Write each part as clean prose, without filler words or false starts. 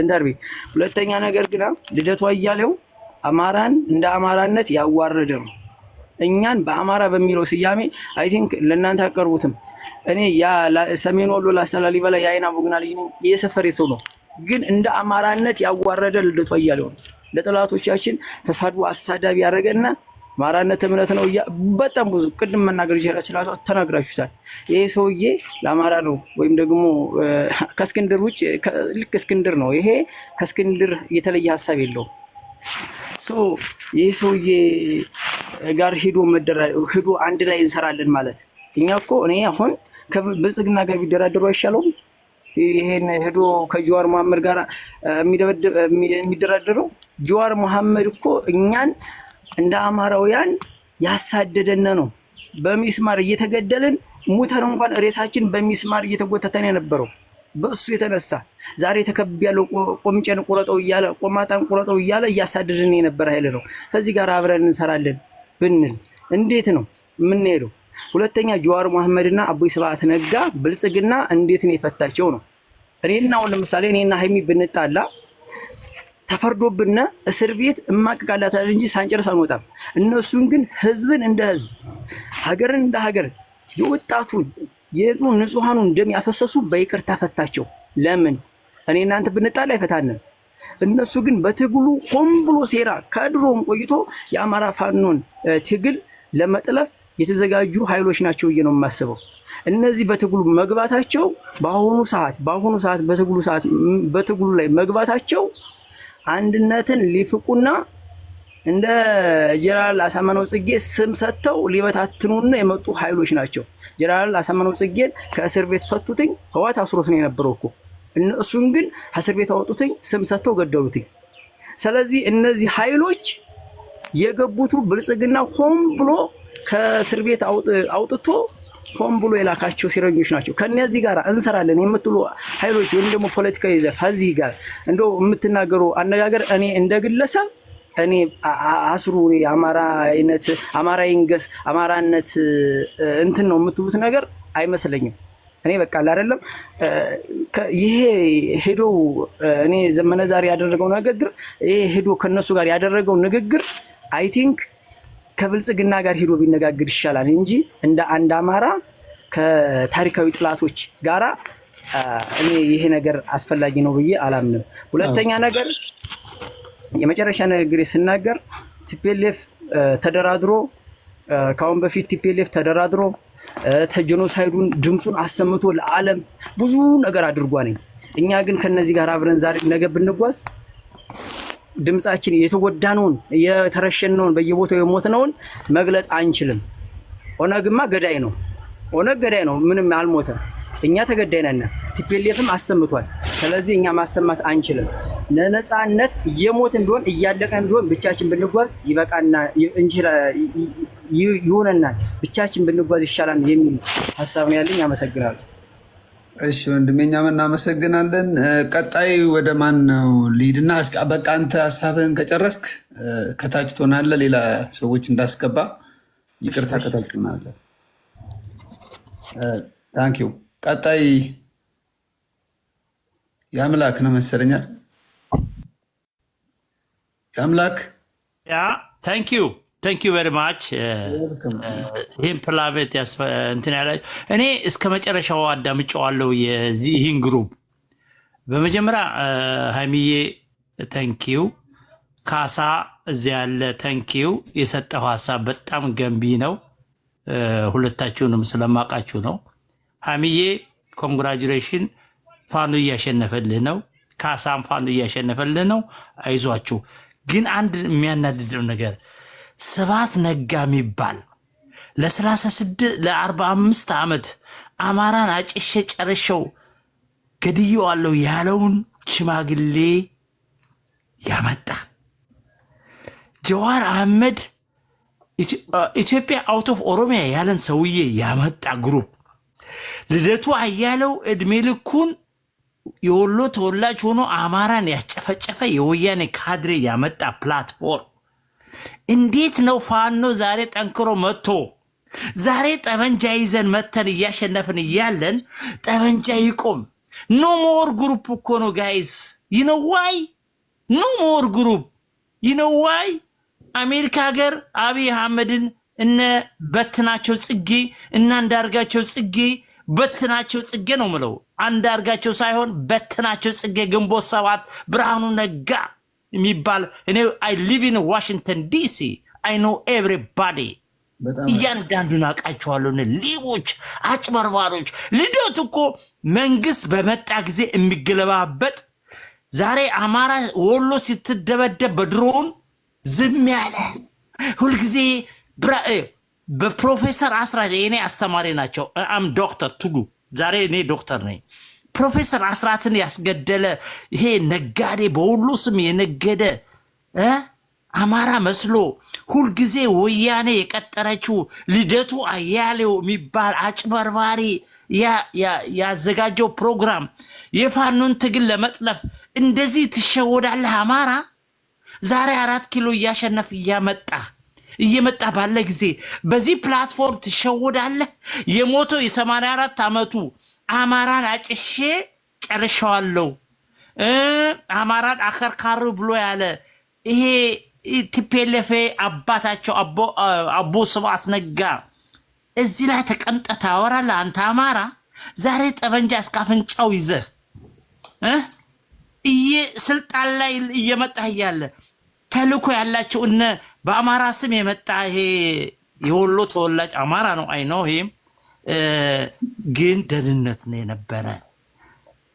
Interview። ሁለተኛ ነገር ግና ልደቱ አያሌው አማራን እንደ አማራነት ያዋረደ ነው። እኛን በአማራ በሚለው ስያሜ I think ለእናንተ አቀርቡትም። እኔ ያ ሰሜን ወሎ ላስታ ላሊበላ የአይና ቡግና ልጅ ነኝ። የሰፈሬ ሰው ነው። ግን እንደ አማራነት ያዋረደ ልደቱ አያሌው ነው። ለጠላቶቻችን ተሳድቦ አሳዳቢ ያደረገና አማራነት እምነት ነው። በጣም ብዙ ቅድም መናገር ይችላል ተናግራችሁታል። ይሄ ሰውዬ ለአማራ ነው ወይም ደግሞ ከእስክንድር ውጭ ልክ እስክንድር ነው። ይሄ ከእስክንድር የተለየ ሀሳብ የለውም። So ይህ ሰውዬ ጋር ሄዶ ሄዶ አንድ ላይ እንሰራለን ማለት እኛ እኮ እኔ አሁን ከብልጽግና ጋር ቢደራደሩ አይሻለውም? ይሄን ሄዶ ከጀዋር መሐመድ ጋር የሚደራደረው ጀዋር መሐመድ እኮ እኛን እንደ አማራውያን ያሳደደን ነው። በሚስማር እየተገደልን ሙተን እንኳን ሬሳችን በሚስማር እየተጎተተን የነበረው በእሱ የተነሳ ዛሬ ተከብ ያለው ቆምጨን ቁረጠው እያለ ቆማጣን ቁረጠው እያለ እያሳደደን የነበረ ኃይል ነው። ከዚህ ጋር አብረን እንሰራለን ብንል እንዴት ነው የምንሄደው? ሁለተኛ ጀዋር መሐመድና አቦይ ስብሐት ነጋ ብልጽግና እንዴት ነው የፈታቸው ነው። እኔና አሁን ለምሳሌ እኔና ሀይሚ ብንጣላ ተፈርዶብን እስር ቤት እማቅቃላታል እንጂ ሳንጨርስ አንወጣም። እነሱን ግን ህዝብን እንደ ህዝብ፣ ሀገርን እንደ ሀገር፣ የወጣቱን የጡ ንጹሐኑን ደም ያፈሰሱ በይቅርታ ፈታቸው። ለምን እኔ እናንተ ብንጣላ አይፈታንም። እነሱ ግን በትግሉ ሆን ብሎ ሴራ ከድሮም ቆይቶ የአማራ ፋኖን ትግል ለመጥለፍ የተዘጋጁ ኃይሎች ናቸው ብዬ ነው የማስበው። እነዚህ በትግሉ መግባታቸው በአሁኑ ሰዓት በትግሉ ሰዓት በትግሉ ላይ መግባታቸው አንድነትን ሊፍቁና እንደ ጀነራል አሳምነው ጽጌ ስም ሰጥተው ሊበታትኑና የመጡ ኃይሎች ናቸው። ጀነራል አሳምነው ጽጌን ከእስር ቤት ፈቱትኝ። ህወሓት አስሮት ነው የነበረው እኮ። እነሱን ግን እስር ቤት አወጡትኝ፣ ስም ሰጥተው ገደሉትኝ። ስለዚህ እነዚህ ኃይሎች የገቡቱ ብልጽግና ሆን ብሎ ከእስር ቤት አውጥቶ ሆን ብሎ የላካቸው ሴረኞች ናቸው። ከነዚህ ጋር እንሰራለን የምትሉ ኃይሎች ወይም ደግሞ ፖለቲካዊ ዘርፍ ከዚህ ጋር እንደው የምትናገሩ አነጋገር እኔ እንደ ግለሰብ እኔ አስሩ አማራነት አማራ ይንገስ አማራነት እንትን ነው የምትሉት ነገር አይመስለኝም። እኔ በቃ አይደለም ይሄ ሄዶ እኔ ዘመነ ዛሬ ያደረገው ንግግር፣ ይሄ ሄዶ ከነሱ ጋር ያደረገው ንግግር I think ከብልጽግና ጋር ሄዶ ቢነጋገር ይሻላል እንጂ እንደ አንድ አማራ ከታሪካዊ ጥላቶች ጋራ እኔ ይሄ ነገር አስፈላጊ ነው ብዬ አላምንም። ሁለተኛ ነገር የመጨረሻ ንግግሬ ስናገር TPLF ተደራድሮ ከአሁን በፊት TPLF ተደራድሮ genocide ኡን ድምፁን አሰምቶ ለዓለም ብዙ ነገር አድርጓል። እኛ ግን ከነዚህ ጋር አብረን ዛሬ ነገ ብንጓዝ ድምፃችን የተጎዳነውን፣ የተረሸነውን፣ በየቦታው የሞትነውን መግለጥ አንችልም። ኦነግማ ገዳይ ነው። ኦነግ ገዳይ ነው። ምንም አልሞተም። እኛ ተገዳይ ነን። TPLF ም አሰምቷል። ስለዚህ እኛ ማሰማት አንችልም። ለነፃነት እየሞትን ቢሆን እያለቀን ቢሆን ብቻችን ብንጓዝ ይበቃና ይሆነናል። ብቻችን ብንጓዝ ይሻላል የሚል ሀሳብ ነው ያለኝ። አመሰግናለሁ። እሺ ወንድሜ፣ እኛም እናመሰግናለን። ቀጣይ ወደ ማን ነው ልሂድና፣ በቃ አንተ ሀሳብህን ከጨረስክ ከታች ትሆናለህ። ሌላ ሰዎች እንዳስገባ ይቅርታ፣ ከታች ትሆናለህ። Thank you። ቀጣይ የአምላክ ነው መሰለኛል። የአምላክ። Yeah, thank you, thank you very much። ይህን ፕላኔት እንትን ያለ እኔ እስከ መጨረሻው አዳምጨዋለሁ። የዚህ ይህን group በመጀመሪያ ሀይሚዬ thank you፣ ካሳ እዚያ ያለ thank you። የሰጠው ሀሳብ በጣም ገንቢ ነው። ሁለታችሁንም ስለማውቃችሁ ነው። ሀይሚዬ congratulation፣ ፋኖ እያሸነፈልህ ነው። ካሳም ፋኖ እያሸነፈልህ ነው። አይዟችሁ። ግን አንድ የሚያናድደው ነገር ስብሐት ነጋ የሚባል ለ36 ለ45 ዓመት አማራን አጭሼ ጨርሸው ገድየዋለሁ ያለውን ሽማግሌ ያመጣ፣ ጀዋር አህመድ ኢትዮጵያ out of ኦሮሚያ ያለን ሰውዬ ያመጣ group፣ ልደቱ አያሌው እድሜ ልኩን የወሎ ተወላጅ ሆኖ አማራን ያስጨፈጨፈ የወያኔ ካድሬ ያመጣ platform እንዴት ነው ፋኖ ዛሬ ጠንክሮ መጥቶ ዛሬ ጠመንጃ ይዘን መተን እያሸነፍን እያለን ጠመንጃ ይቁም፣ No more group እኮ ነው guys። You know why no more group? You know why? አሜሪካ ሀገር አብይ አህመድን እነ በትናቸው ጽጌ እና አንዳርጋቸው ጽጌ፣ በትናቸው ጽጌ ነው ምለው፣ አንዳርጋቸው ሳይሆን በትናቸው ጽጌ፣ ግንቦት 7፣ ብርሃኑ ነጋ የሚባል። እኔ I live in Washington DC፣ I know everybody። በጣም እያንዳንዱን አውቃቸዋለሁ። እነ ሌቦች፣ አጭበርባሮች። ልደቱ እኮ መንግስት በመጣ ጊዜ የሚገለባበጥ፣ ዛሬ አማራ ወሎ ስትደበደብ በድሮን ዝም ያለ፣ ሁልጊዜ በፕሮፌሰር አስራት፣ የኔ አስተማሪ ናቸው። I'm doctor ቱሉ፣ ዛሬ እኔ ዶክተር ነኝ። ፕሮፌሰር አስራትን ያስገደለ ይሄ ነጋዴ፣ በወሎ ስም የነገደ አማራ መስሎ ሁልጊዜ ወያኔ የቀጠረችው ልደቱ አያሌው የሚባል አጭበርባሪ ያዘጋጀው ፕሮግራም የፋኖን ትግል ለመጥለፍ እንደዚህ ትሸወዳለህ። አማራ ዛሬ 4 ኪሎ እያሸነፍ እያመጣ እየመጣ ባለ ጊዜ በዚህ platform ትሸወዳለህ። የሞተው የ84 ዓመቱ አማራን አጭሼ ጨርሸዋለሁ፣ አማራን አከርካሪ ብሎ ያለ ይሄ TPLF አባታቸው አቦ ስብዓት ነጋ እዚህ ላይ ተቀምጠህ ታወራለህ። አንተ አማራ ዛሬ ጠመንጃ እስከ አፍንጫው ይዘህ እየ ስልጣን ላይ እየመጣህ እያለ ተልእኮ ያላቸው እነ በአማራ ስም የመጣ ይሄ የወሎ ተወላጅ አማራ ነው። I know ይሄም ግን ደህንነት ነው የነበረ።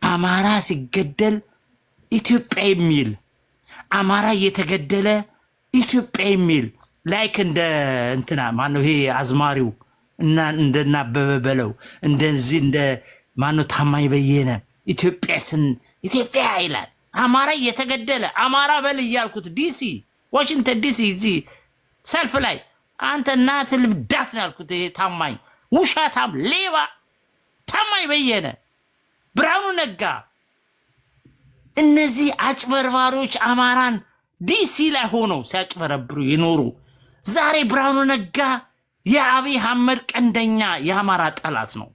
አማራ ሲገደል ኢትዮጵያ የሚል፣ አማራ እየተገደለ ኢትዮጵያ የሚል፣ like እንደ እንትና ማነው ይሄ አዝማሪው እና እንደና አበበ በለው፣ እንደዚህ እንደ ማነው ታማኝ በየነ ኢትዮጵያ ስን ኢትዮጵያ ይላል። አማራ እየተገደለ አማራ በል እያልኩት ዲሲ፣ ዋሽንግተን ዲሲ እዚህ ሰልፍ ላይ አንተ እናት ልብዳት ነው ያልኩት። ይሄ ታማኝ ውሸታም ሌባ ታማኝ በየነ፣ ብርሃኑ ነጋ፣ እነዚህ አጭበርባሪዎች አማራን ዲሲ ላይ ሆነው ሲያጭበረብሩ ይኖሩ። ዛሬ ብርሃኑ ነጋ የአብይ አህመድ ቀንደኛ የአማራ ጠላት ነው።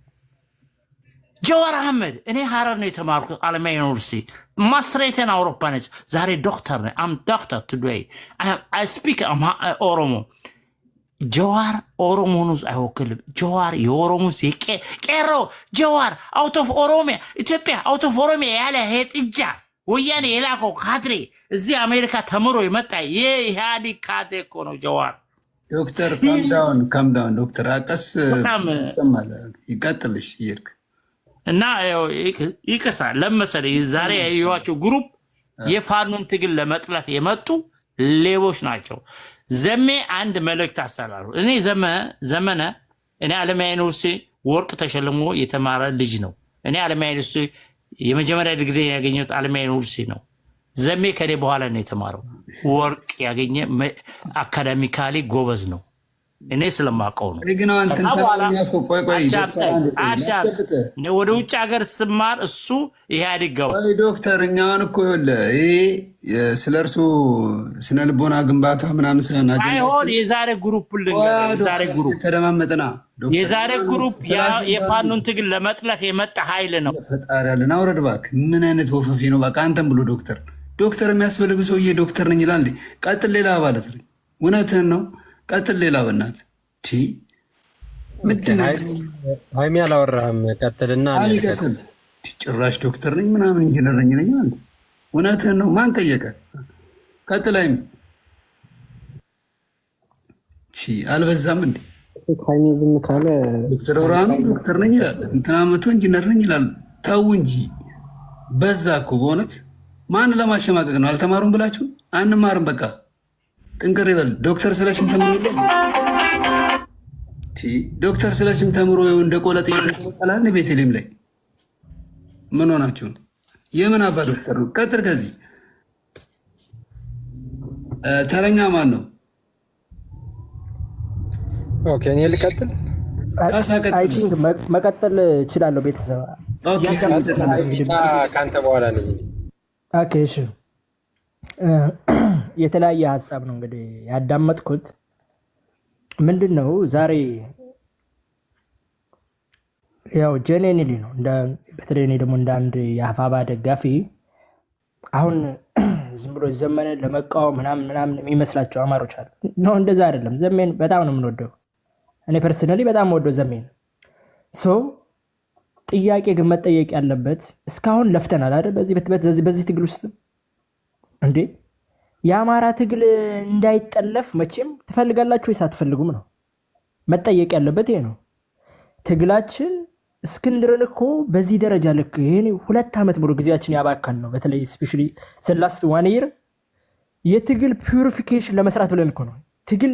ጀዋር አህመድ፣ እኔ ሀረር ነው የተማርኩት፣ አለማያ ዩኒቨርሲቲ፣ ማስትሬቴን አውሮፓ ነች። ዛሬ ዶክተር ነኝ። I'm doctor today፣ I speak ኦሮሞ። ጀዋር ኦሮሞን አይወክልም። ጀዋር የኦሮሞ ቄሮ፣ ጀዋር out of ኦሮሚያ፣ ኢትዮጵያ out of ኦሮሚያ ያለ ይሄ ጥጃ ወያኔ የላከው ካድሬ፣ እዚህ አሜሪካ ተምሮ የመጣ የኢህአዴግ ካድሬ እኮ ነው ጀዋር። ዶክተር calm down፣ calm down ዶክተር፣ አቀስ በጣም ይሰማል። ይቀጥልሽ እየሄድክ። እና ያው ይቅርታ ለመሰለኝ ዛሬ ያየኋቸው group የፋኖን ትግል ለመጥለፍ የመጡ ሌቦች ናቸው። ዘሜ አንድ መልእክት አስተላልፉ። እኔ ዘመነ፣ እኔ አለማያ ዩኒቨርሲቲ ወርቅ ተሸልሞ የተማረ ልጅ ነው። እኔ አለማያ ዩኒቨርሲቲ የመጀመሪያ ዲግሪ ያገኘሁት አለማያ ዩኒቨርሲቲ ነው። ዘሜ ከኔ በኋላ ነው የተማረው። ወርቅ ያገኘ academically ጎበዝ ነው። እኔ ስለማውቀው ነው። ግን አንተን ከዛ በኋላ ተረኛ እኮ፣ ቆይ ቆይ ዶክተር፣ አዳምጠኝ፣ አንድ ቆይ አዳምጥ። ላስጨብጥህ። እኔ ወደ ውጭ ሀገር ስማር እሱ ኢህአዴግ ገባ። ቆይ ዶክተር፣ እኛውን እኮ ይኸውልህ ይሄ ስለ እርሱ ስነ ልቦና ግንባታ ምናምን ስለ ሳይሆን የዛሬ group ልንገርህ፣ የዛሬ group ተደማመጥና ዶክተር የዛሬ group የፋኖን ትግል ለመጥለፍ የመጣ ኃይል ነው። ፈጣሪ ያለን አውረድ እባክህ። ምን አይነት ወፈፌ ነው? በቃ አንተም ብሎ ዶክተር ዶክተር የሚያስፈልግ ሰውዬ ዶክተር ነኝ ይላል እንዴ? ቀጥል፣ ሌላ ማለት ነው። እውነትህን ነው። ቀጥል፣ ሌላ በእናትህ ቲ ምንድን ነው? ሀይሚ አላወራህም። ቀጥልና እኔ አሊ ልቀጥል። ቀጥል። ጭራሽ ዶክተር ነኝ ምናምን ኢንጂነር ነኝ ይለኛል። እውነትህን ነው። ማን ጠየቀ? ቀጥል ሀይሚ። ቺ አልበዛም እንዴ? ሀይሚ ዝም ካለ ዶክተር ብርሃኑ ዶክተር ነኝ ይላል፣ እንትና መቶ ኢንጂነር ነኝ ይላል። ተው እንጂ በዛ እኮ በእውነት። ማን ለማሸማቀቅ ነው? አልተማሩም ብላችሁ አንማርም። በቃ ጥንቅር ይበል። ዶክተር ስለሽም ተምሮ የለም ዶክተር ስለሽም ተምሮ ይኸው እንደ ቆለጥ ይቀላል። ቤተልሔም ላይ ምን ሆናችሁ ነው? የምን አባ ዶክተር ነው? ቀጥል። ከዚህ ተረኛ ማን ነው? Okay፣ እኔ ልቀጥል። ካሳ I ቀጥል። think መቀጠል እችላለሁ። ቤተሰብ Okay። እና ከአንተ በኋላ ነኝ። Okay፣ እሺ። የተለያየ ሀሳብ ነው እንግዲህ ያዳመጥኩት። ምንድን ነው ዛሬ ያው genuinely ነው። በተለይ እኔ ደግሞ እንደ አንድ የአፋባ ደጋፊ አሁን ዝም ብሎ ዘመንን ለመቃወም ምናምን ምናምን የሚመስላቸው አማሮች አሉ። No፣ እንደዛ አይደለም። ዘሜን በጣም ነው የምንወደው። እኔ personally በጣም የምወደው ዘሜን። So ጥያቄ ግን መጠየቅ ያለበት እስካሁን ለፍተናል አይደል? በዚህ ትግል ውስጥ እንዴ የአማራ ትግል እንዳይጠለፍ መቼም ትፈልጋላችሁ ወይስ አትፈልጉም ነው መጠየቅ ያለበት። ይሄ ነው ትግላችን። እስክንድርን እኮ በዚህ ደረጃ ልክ ይሄን 2 ዓመት ሙሉ ጊዜያችን ያባካን ነው። በተለይ especially last one year የትግል purification ለመስራት ብለን እኮ ነው። ትግል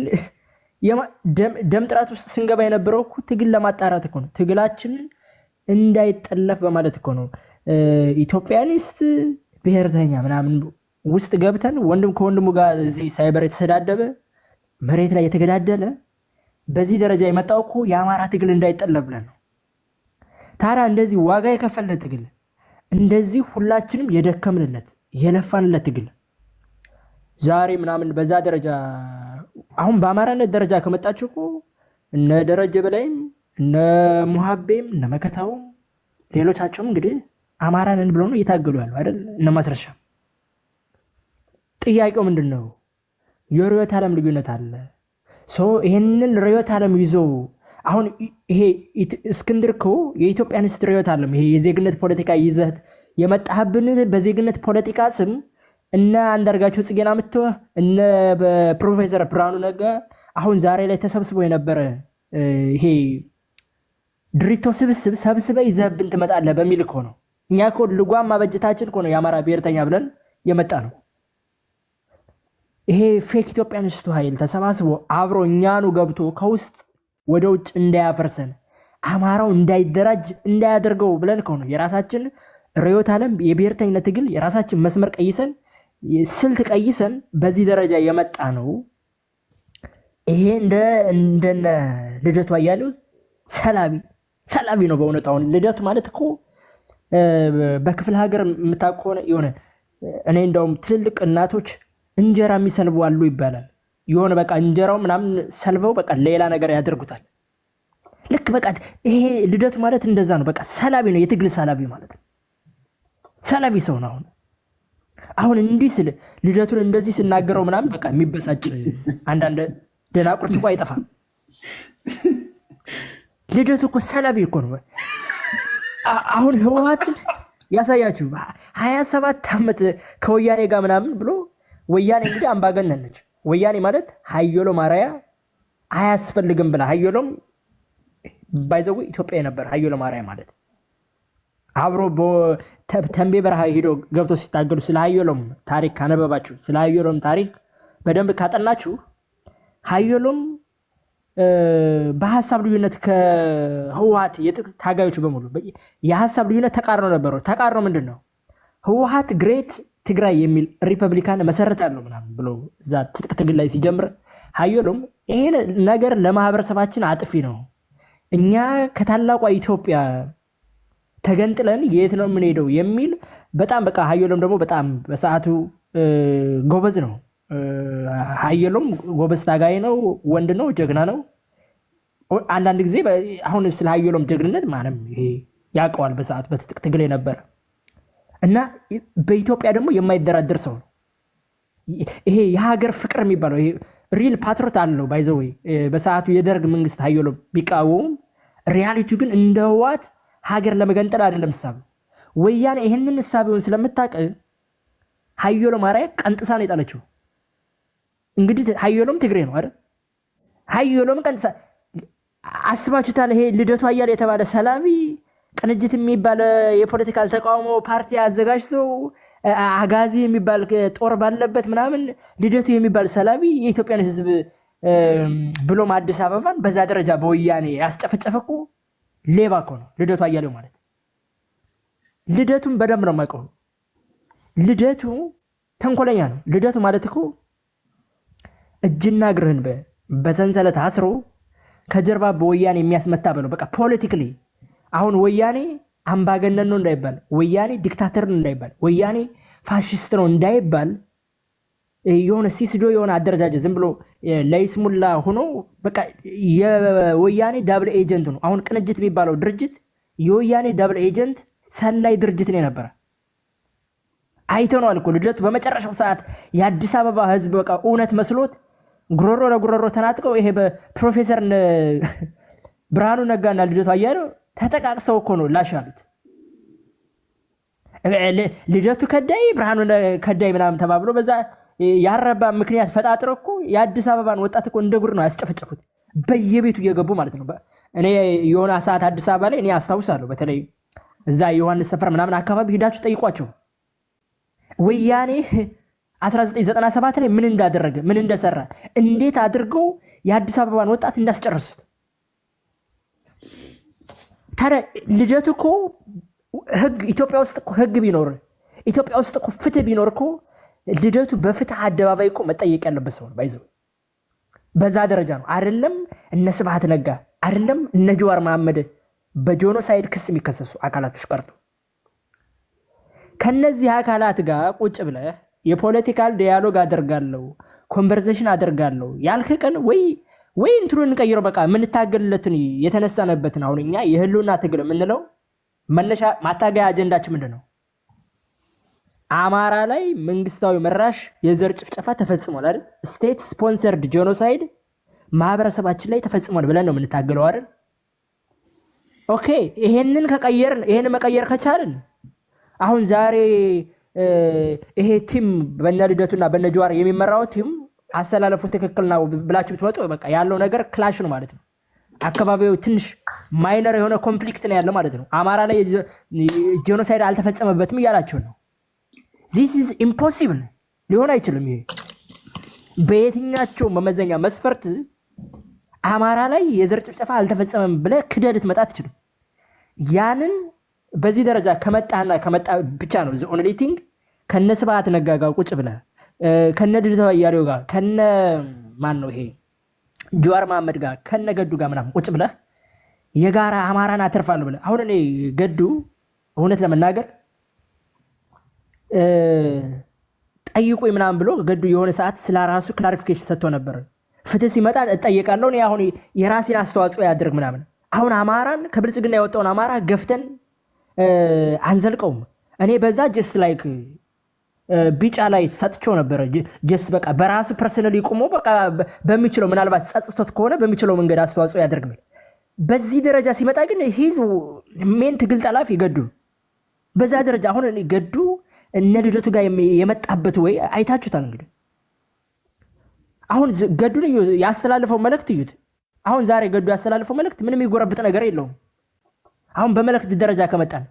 ደም ጥራት ውስጥ ስንገባ የነበረው እኮ ትግል ለማጣራት እኮ ነው። ትግላችንን እንዳይጠለፍ በማለት እኮ ነው። Ethiopianist ብሔርተኛ ምናምን ውስጥ ገብተን ወንድም ከወንድሙ ጋር እዚህ ሳይበር የተሰዳደበ፣ መሬት ላይ የተገዳደለ፣ በዚህ ደረጃ የመጣው እኮ የአማራ ትግል እንዳይጠለፍ ብለን ነው። ታዲያ እንደዚህ ዋጋ የከፈልነት ትግል፣ እንደዚህ ሁላችንም የደከምንለት የለፋንለት ትግል ዛሬ ምናምን በዛ ደረጃ አሁን በአማራነት ደረጃ ከመጣችሁ እኮ እነ ደረጀ በላይም እነ ሙሀቤም እነ መከታውም ሌሎቻቸውም እንግዲህ አማራ ነን ብለው ነው እየታገሉ ያሉ አይደል? እነ ማስረሻ። ጥያቄው ምንድን ነው? የርዕዮተ ዓለም ልዩነት አለ። So ይሄንን ርዕዮተ ዓለም ይዞ አሁን ይሄ እስክንድር እኮ የ Ethiopianist ርዕዮተ ዓለም፣ ይሄ የዜግነት ፖለቲካ ይዘህ የመጣህብን በዜግነት ፖለቲካ ስም እነ አንዳርጋቸው ጽጌን አምጥተህ እነ በፕሮፌሰር ብርሃኑ ነጋ አሁን ዛሬ ላይ ተሰብስቦ የነበረ ይሄ ድሪቶ ስብስብ ሰብስበህ ይዘህብን ትመጣለህ በሚል እኮ ነው። እኛ እኮ ልጓም ማበጀታችን እኮ ነው የአማራ ብሔርተኛ ብለን የመጣ ነው። ይሄ fake Ethiopianist ኡ ኃይል ተሰባስቦ አብሮ እኛኑ ገብቶ ከውስጥ ወደ ውጭ እንዳያፈርሰን፣ አማራው እንዳይደራጅ እንዳያደርገው ብለን እኮ ነው የራሳችን ርዕዮተ ዓለም፣ የብሔርተኝነት ትግል የራሳችን መስመር ቀይሰን፣ ስልት ቀይሰን በዚህ ደረጃ የመጣ ነው። ይሄ እንደነ ልደቱ አያሌው ሰላቢ ሰላቢ ነው በእውነቱ። አሁን ልደቱ ማለት እኮ በክፍለ ሀገር የምታውቅ ከሆነ የሆነ እኔ እንደውም ትልልቅ እናቶች እንጀራ የሚሰልቡ አሉ ይባላል። የሆነ በቃ እንጀራው ምናምን ሰልበው በቃ ሌላ ነገር ያደርጉታል። ልክ በቃ ይሄ ልደቱ ማለት እንደዛ ነው። በቃ ሰላቢ ነው፣ የትግል ሰላቢ ማለት ነው። ሰላቢ ሰው ነው። አሁን እንዲህ ስል ልደቱን እንደዚህ ስናገረው ምናምን በቃ የሚበሳጭ አንዳንድ ደናቁርት እኮ አይጠፋም። ልደቱ እኮ ሰላቢ እኮ ነው። አሁን ህወሓትን ያሳያችሁ 27 ዓመት ከወያኔ ጋር ምናምን ብሎ፣ ወያኔ እንግዲህ አምባገነን ነች። ወያኔ ማለት ሀየሎም አርአያ አያስፈልግም ብላ፣ ሀየሎም by the way ኢትዮጵያ ነበር። ሀየሎም አርአያ ማለት አብሮ ተንቤ በረሃ ሂዶ ገብቶ ሲታገሉ፣ ስለ ሀየሎም ታሪክ ካነበባችሁ፣ ስለ ሀየሎም ታሪክ በደንብ ካጠናችሁ፣ ሀየሎም በሀሳብ ልዩነት ከህወሓት የትጥቅ ታጋዮች በሙሉ የሀሳብ ልዩነት ተቃርኖ ነበረው። ተቃርኖ ምንድን ነው? ህወሓት Great ትግራይ የሚል ሪፐብሊካን መሰረታለሁ ምናምን ብሎ እዛ ትጥቅ ትግል ላይ ሲጀምር ሀየሎም ይሄ ነገር ለማህበረሰባችን አጥፊ ነው፣ እኛ ከታላቋ ኢትዮጵያ ተገንጥለን የት ነው የምንሄደው የሚል በጣም በቃ ሀየሎም ደግሞ በጣም በሰዓቱ ጎበዝ ነው። ሀየሎም ጎበዝ ታጋይ ነው፣ ወንድ ነው፣ ጀግና ነው። አንዳንድ ጊዜ አሁን ስለ ሀየሎም ጀግንነት ማንም ይሄ ያውቀዋል። በሰዓቱ በትጥቅ ትግል የነበረ እና በኢትዮጵያ ደግሞ የማይደራደር ሰው ነው። ይሄ የሀገር ፍቅር የሚባለው real patriot አለው። By the way በሰዓቱ የደርግ መንግስት ሀየሎም ቢቃወሙም reality ው ግን እንደ ህወሓት ሀገር ለመገንጠል አይደለም እሳቤው። ወያኔ ይህንን እሳቤውን ስለምታውቅ ሀየሎም አርአያ ቀንጥሳ ነው የጣለችው። እንግዲህ ሀየሎም ትግሬ ነው አይደል? ሀየሎም ቀንጥሳ አስባችሁታል? ይሄ ልደቱ አያሌው የተባለ ሰላቢ ቅንጅት የሚባል የ political ተቃውሞ ፓርቲ አዘጋጅቶ አጋዚ የሚባል ጦር ባለበት ምናምን ልደቱ የሚባል ሰላቢ የኢትዮጵያን ሕዝብ ብሎም አዲስ አበባን በዛ ደረጃ በወያኔ ያስጨፈጨፈ እኮ ሌባ እኮ ነው ልደቱ አያሌው ማለት። ልደቱን በደንብ ነው የማውቀው። ልደቱ ተንኮለኛ ነው። ልደቱ ማለት እኮ እጅና እግርህን በሰንሰለት አስሮ ከጀርባ በወያኔ የሚያስመታ በለው። በቃ politically አሁን ወያኔ አምባገነን ነው እንዳይባል፣ ወያኔ dictator ነው እንዳይባል፣ ወያኔ ፋሽስት ነው እንዳይባል የሆነ ሲስዶ የሆነ አደረጃጀት ዝም ብሎ ለይስሙላ ሆኖ በቃ የወያኔ double agent ነው። አሁን ቅንጅት የሚባለው ድርጅት የወያኔ double agent ሰላይ ድርጅት ነው የነበረ። አይተነዋል እኮ ልደቱ በመጨረሻው ሰዓት የአዲስ አበባ ህዝብ በቃ እውነት መስሎት ጉሮሮ ለጉሮሮ ተናጥቀው ይሄ በፕሮፌሰር ብርሃኑ ነጋና ልደቱ አያሌው ተጠቃቅሰው እኮ ነው ላሽ አሉት። ልደቱ ከዳይ ብርሃኑ ከዳይ ምናምን ተባብሎ በዛ ያረባ ምክንያት ፈጣጥረው እኮ የአዲስ አበባን ወጣት እኮ እንደ ጉድ ነው ያስጨፈጨፉት፣ በየቤቱ እየገቡ ማለት ነው። እኔ የሆነ ሰዓት አዲስ አበባ ላይ እኔ አስታውሳለሁ፣ በተለይ እዛ ዮሐንስ ሰፈር ምናምን አካባቢ ሂዳችሁ ጠይቋቸው ወያኔ 1997 ላይ ምን እንዳደረገ፣ ምን እንደሰራ፣ እንዴት አድርገው የአዲስ አበባን ወጣት እንዳስጨረሱት። ታዲያ ልደቱ እኮ ህግ ኢትዮጵያ ውስጥ እኮ ህግ ቢኖር፣ ኢትዮጵያ ውስጥ እኮ ፍትህ ቢኖር እኮ ልደቱ በፍትህ አደባባይ እኮ መጠየቅ ያለበት ሰው ነው። By the way በዛ ደረጃ ነው አይደለም። እነ ስብሐት ነጋ አይደለም እነ ጀዋር መሐመድ በ genocide ክስ የሚከሰሱ አካላቶች ቀርቶ ከነዚህ አካላት ጋር ቁጭ ብለህ የ political dialogue አደርጋለሁ፣ conversation አደርጋለሁ ያልክ ቀን ወይ እንትኑን እንቀይረው፣ በቃ የምንታገልለትን የተነሳንበትን። አሁን እኛ የህልውና ትግል የምንለው መነሻ ማታገያ አጀንዳችን ምንድን ነው? አማራ ላይ መንግስታዊ መራሽ የዘር ጭፍጨፋ ተፈጽሟል አይደል? State sponsored genocide ማህበረሰባችን ላይ ተፈጽሟል ብለን ነው የምንታገለው አይደል? Okay፣ ይሄንን ከቀየርን፣ ይሄንን መቀየር ከቻልን አሁን ዛሬ ይሄ team በነ ልደቱና በነ ጀዋር የሚመራው team አሰላለፉ ትክክል ነው ብላችሁ ብትመጡ በቃ ያለው ነገር clash ነው ማለት ነው። አካባቢው ትንሽ minor የሆነ conflict ነው ያለው ማለት ነው። አማራ ላይ genocide አልተፈጸመበትም እያላችሁ ነው። This is impossible፣ ሊሆን አይችልም። ይሄ በየትኛቸው መመዘኛ መስፈርት አማራ ላይ የዘር ጭፍጨፋ አልተፈጸመም ብለህ ክደህ ልትመጣ አትችልም። ያንን በዚህ ደረጃ ከመጣህና ከመጣ ብቻ ነው the only thing ከነ ስብሐት ነጋ ጋር ቁጭ ብለህ፣ ከነ ልደቱ አያሌው ጋር፣ ከነ ማን ነው ይሄ ጀዋር መሐመድ ጋር፣ ከነ ገዱ ጋር ምናምን ቁጭ ብለህ የጋራ አማራን አተርፋለሁ ብለህ። አሁን እኔ ገዱ እውነት ለመናገር ጠይቁኝ ምናምን ብሎ ገዱ የሆነ ሰዓት ስለ ራሱ clarification ሰጥቶ ነበር። ፍትህ ሲመጣ እጠየቃለሁ፣ እኔ አሁን የራሴን አስተዋጽኦ ያድርግ ምናምን። አሁን አማራን ከብልጽግና የወጣውን አማራ ገፍተን አንዘልቀውም። እኔ በዛ just like ቢጫ ላይ ሰጥቼው ነበረ። Just በቃ በራሱ personally ቆሞ በቃ በሚችለው ምናልባት ጸጽቶት ከሆነ በሚችለው መንገድ አስተዋጽኦ ያደርግ ሚል። በዚህ ደረጃ ሲመጣ ግን he's main ትግል ጠላፊ ገዱ። በዛ ደረጃ አሁን እኔ ገዱ እነ ልደቱ ጋር የመጣበት ወይ አይታችሁታል። እንግዲህ አሁን ገዱን ያስተላልፈው መልእክት እዩት። አሁን ዛሬ ገዱ ያስተላልፈው መልእክት ምንም የሚጎረብጥ ነገር የለውም። አሁን በመልእክት ደረጃ ከመጣን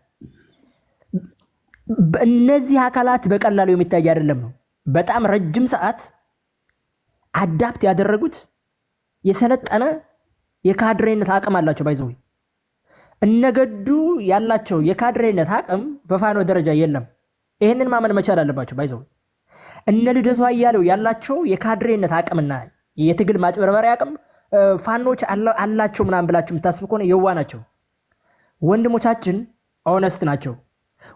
እነዚህ አካላት በቀላሉ የሚታይ አይደለም ነው። በጣም ረጅም ሰዓት adapt ያደረጉት የሰለጠነ የካድሬነት አቅም አላቸው። By the way እነገዱ ያላቸው የካድሬነት አቅም በፋኖ ደረጃ የለም። ይህንን ማመን መቻል አለባቸው። By the way እነ ልደቱ አያሌው ያላቸው የካድሬነት አቅምና የትግል ማጭበርበሪያ አቅም ፋኖች አላቸው ምናምን ብላችሁ የምታስቡ ከሆነ የዋህ ናቸው። ወንድሞቻችን honest ናቸው።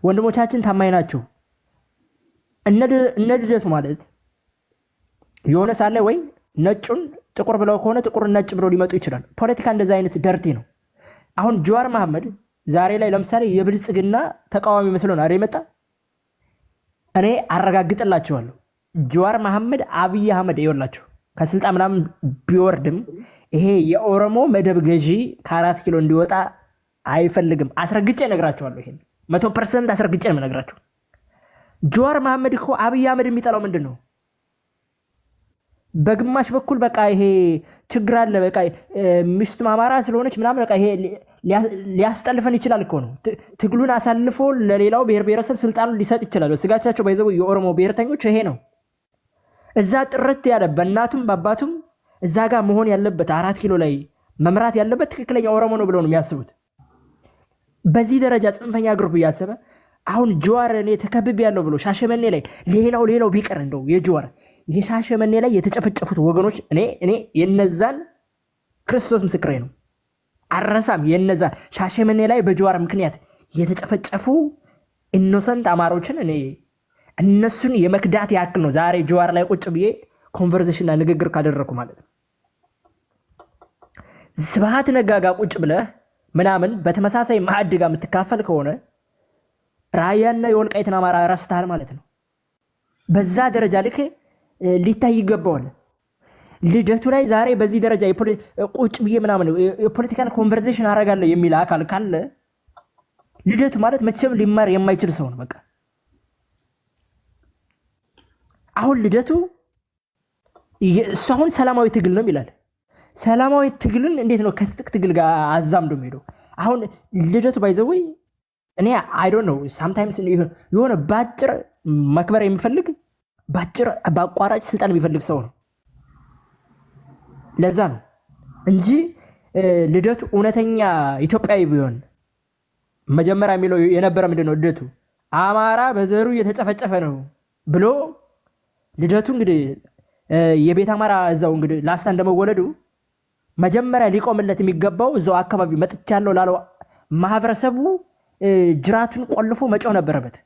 ወንድሞቻችን ታማኝ ናቸው። እነ ልደቱ ማለት የሆነ ሳለ ወይ ነጩን ጥቁር ብለው ከሆነ ጥቁርን ነጭ ብለው ሊመጡ ይችላል። ፖለቲካ እንደዚህ አይነት dirty ነው። አሁን ጀዋር መሐመድ ዛሬ ላይ ለምሳሌ የብልጽግና ተቃዋሚ መስሎ ነው አይደል የመጣ? እኔ አረጋግጥላችኋለሁ ጀዋር መሐመድ አብይ አህመድ ይኸውላችሁ ከስልጣን ምናምን ቢወርድም ይሄ የኦሮሞ መደብ ገዢ ከ4 ኪሎ እንዲወጣ አይፈልግም። አስረግጬ እነግራችኋለሁ። ይሄን 100% አስረግጬ ነው የምነግራችሁ። ጀዋር መሐመድ እኮ አብይ አህመድ የሚጠላው ምንድን ነው? በግማሽ በኩል በቃ ይሄ ችግር አለ፣ በቃ ሚስቱም አማራ ስለሆነች ምናምን በቃ ይሄ ሊያስጠልፈን ይችላል እኮ ነው። ትግሉን አሳልፎ ለሌላው ብሔር ብሔረሰብ ስልጣኑን ሊሰጥ ይችላል። ስጋቻቸው by the way የኦሮሞ ብሔርተኞች ይሄ ነው። እዛ ጥርት ያለ በእናቱም በአባቱም እዛ ጋር መሆን ያለበት፣ 4 ኪሎ ላይ መምራት ያለበት ትክክለኛ ኦሮሞ ነው ብለው ነው የሚያስቡት። በዚህ ደረጃ ጽንፈኛ group እያሰበ አሁን ጀዋር እኔ ተከብቤ ያለው ብሎ ሻሸመኔ ላይ ሌላው ሌላው ቢቀር እንደው የጀዋር የሻሸመኔ ላይ የተጨፈጨፉት ወገኖች እኔ የነዛን ክርስቶስ ምስክሬ ነው አረሳም። የነዛ ሻሸመኔ ላይ በጀዋር ምክንያት የተጨፈጨፉ innocent አማሮችን እኔ እነሱን የመክዳት ያክል ነው ዛሬ ጀዋር ላይ ቁጭ ብዬ conversation ና ንግግር ካደረኩ ማለት ነው። ስብሐት ነጋ ጋር ቁጭ ብለህ ምናምን በተመሳሳይ ማዕድ ጋር የምትካፈል ከሆነ ራያና የወልቃይትን አማራ ረስተሃል ማለት ነው። በዛ ደረጃ ልክ ሊታይ ይገባዋል። ልደቱ ላይ ዛሬ በዚህ ደረጃ ቁጭ ብዬ ምናምን የ political conversation አደርጋለሁ የሚል አካል ካለ ልደቱ ማለት መቼም ሊማር የማይችል ሰው ነው። በቃ አሁን ልደቱ እሱ አሁን ሰላማዊ ትግል ነው ይላል። ሰላማዊ ትግልን እንዴት ነው ከትጥቅ ትግል ጋር አዛምዶ የሚሄደው? አሁን ልደቱ by the way እኔ I don't know፣ sometimes የሆነ በአጭር መክበር የሚፈልግ፣ በአጭር በአቋራጭ ስልጣን የሚፈልግ ሰው ነው። ለዛ ነው እንጂ ልደቱ እውነተኛ ኢትዮጵያዊ ቢሆን መጀመሪያ የሚለው የነበረ ምንድን ነው? ልደቱ አማራ በዘሩ እየተጨፈጨፈ ነው ብሎ ልደቱ እንግዲህ የቤት አማራ እዛው እንግዲህ ላስታ እንደመወለዱ መጀመሪያ ሊቆምለት የሚገባው እዛው አካባቢ መጥቻለሁ ላለው ማህበረሰቡ ጅራቱን ቆልፎ መጮህ ነበረበት።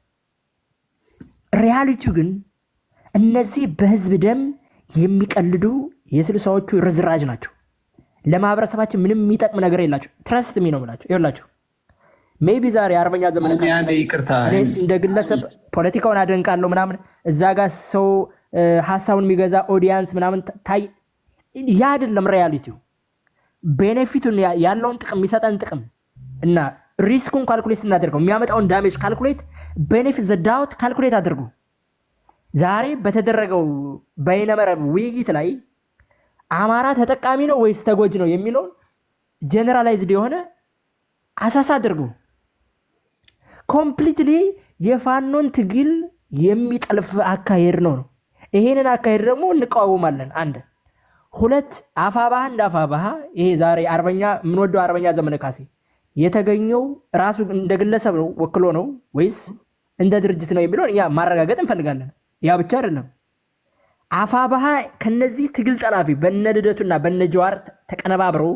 Reality ው ግን እነዚህ በህዝብ ደም የሚቀልዱ የስልሳዎቹ ርዝራዥ ናቸው። ለማህበረሰባችን ምንም የሚጠቅም ነገር የላቸው። Trust me ነው የምላቸው። ይኸውላችሁ maybe ዛሬ አርበኛ ዘመነ ይቅርታ እንደ ግለሰብ ፖለቲካውን አደንቃለሁ ምናምን፣ እዛ ጋር ሰው ሀሳቡን የሚገዛ audience ምናምን ታይ፣ ያ አይደለም reality ው። Benefit ኡን ያለውን ጥቅም፣ የሚሰጠን ጥቅም እና risk ኡን calculate ስናደርገው የሚያመጣውን damage calculate፣ benefit the doubt calculate አድርጉ። ዛሬ በተደረገው በይነመረብ ውይይት ላይ አማራ ተጠቃሚ ነው ወይስ ተጎጂ ነው የሚለውን generalized የሆነ assess አድርጉ። Completely የፋኖን ትግል የሚጠልፍ አካሄድ ነው። ይሄንን አካሄድ ደግሞ እንቃወማለን። አንድ ሁለት፣ አፋባሃ እንደ አፋባሃ ይሄ ዛሬ አርበኛ የምንወደው አርበኛ ዘመነ ካሴ የተገኘው ራሱ እንደ ግለሰብ ነው ወክሎ ነው ወይስ እንደ ድርጅት ነው የሚለውን እኛ ማረጋገጥ እንፈልጋለን። ያ ብቻ አይደለም። አፋባሃ ከነዚህ ትግል ጠላፊ በነ ልደቱና በነ ጀዋር ተቀነባብረው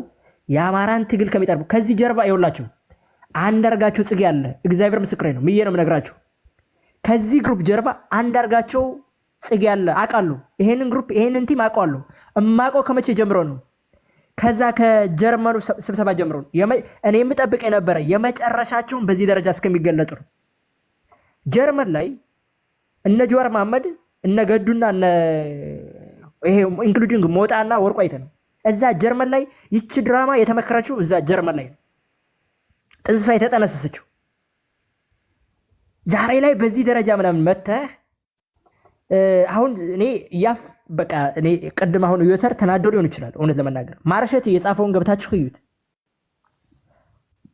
የአማራን ትግል ከሚጠልፉ ከዚህ ጀርባ ይኸውላችሁ አንዳርጋቸው ጽጌ አለ። እግዚአብሔር ምስክሬ ነው ምዬ ነው የምነግራችሁ። ከዚህ group ጀርባ አንዳርጋቸው ጽጌ አለ፣ አውቃለሁ። ይሄንን group፣ ይሄንን team አውቀዋለሁ። እማውቀው ከመቼ ጀምሮ ነው? ከዛ ከጀርመኑ ስብሰባ ጀምሮ ነው። እኔ የምጠብቅ የነበረ የመጨረሻቸውን በዚህ ደረጃ እስከሚገለጡ ነው። ጀርመን ላይ እነ ጀዋር መሐመድ፣ እነ ገዱና እነ ይሄ including ሞጣና ወርቁ አይተ ነው። እዛ ጀርመን ላይ ይቺ ድራማ የተመከረችው እዛ ጀርመን ላይ ነው። ጥንስሷ የተጠነሰሰችው። ዛሬ ላይ በዚህ ደረጃ ምናምን መተህ አሁን እኔ ያፍ በቃ እኔ ቅድም አሁን ዮተር ተናዶ ሊሆን ይችላል። እውነት ለመናገር ማርሸት የጻፈውን ገብታችሁ እዩት።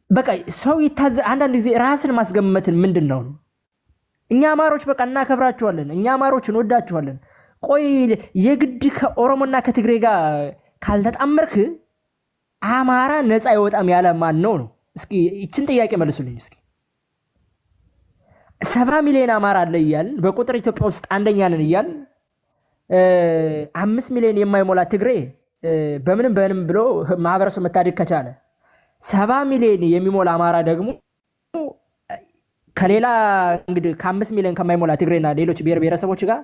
በቃ ሰው ይታዘ አንዳንድ ጊዜ ራስን ማስገመትን ምንድን ነው? እኛ አማሮች በቃ እናከብራችኋለን። እኛ አማሮች እንወዳችኋለን። ቆይ የግድ ከኦሮሞና ከትግሬ ጋር ካልተጣመርክ አማራ ነፃ አይወጣም ያለ ማን ነው ነው? እስኪ ይችን ጥያቄ መልሱልኝ እስኪ። 70 ሚሊዮን አማራ አለ እያልን፣ በቁጥር ኢትዮጵያ ውስጥ አንደኛ ነን እያልን፣ 5 ሚሊዮን የማይሞላ ትግሬ በምንም በምንም ብሎ ማህበረሰብ መታደግ ከቻለ፣ 70 ሚሊዮን የሚሞላ አማራ ደግሞ ከሌላ እንግዲህ ከ5 ሚሊዮን ከማይሞላ ትግሬና ሌሎች ብሔር ብሔረሰቦች ጋር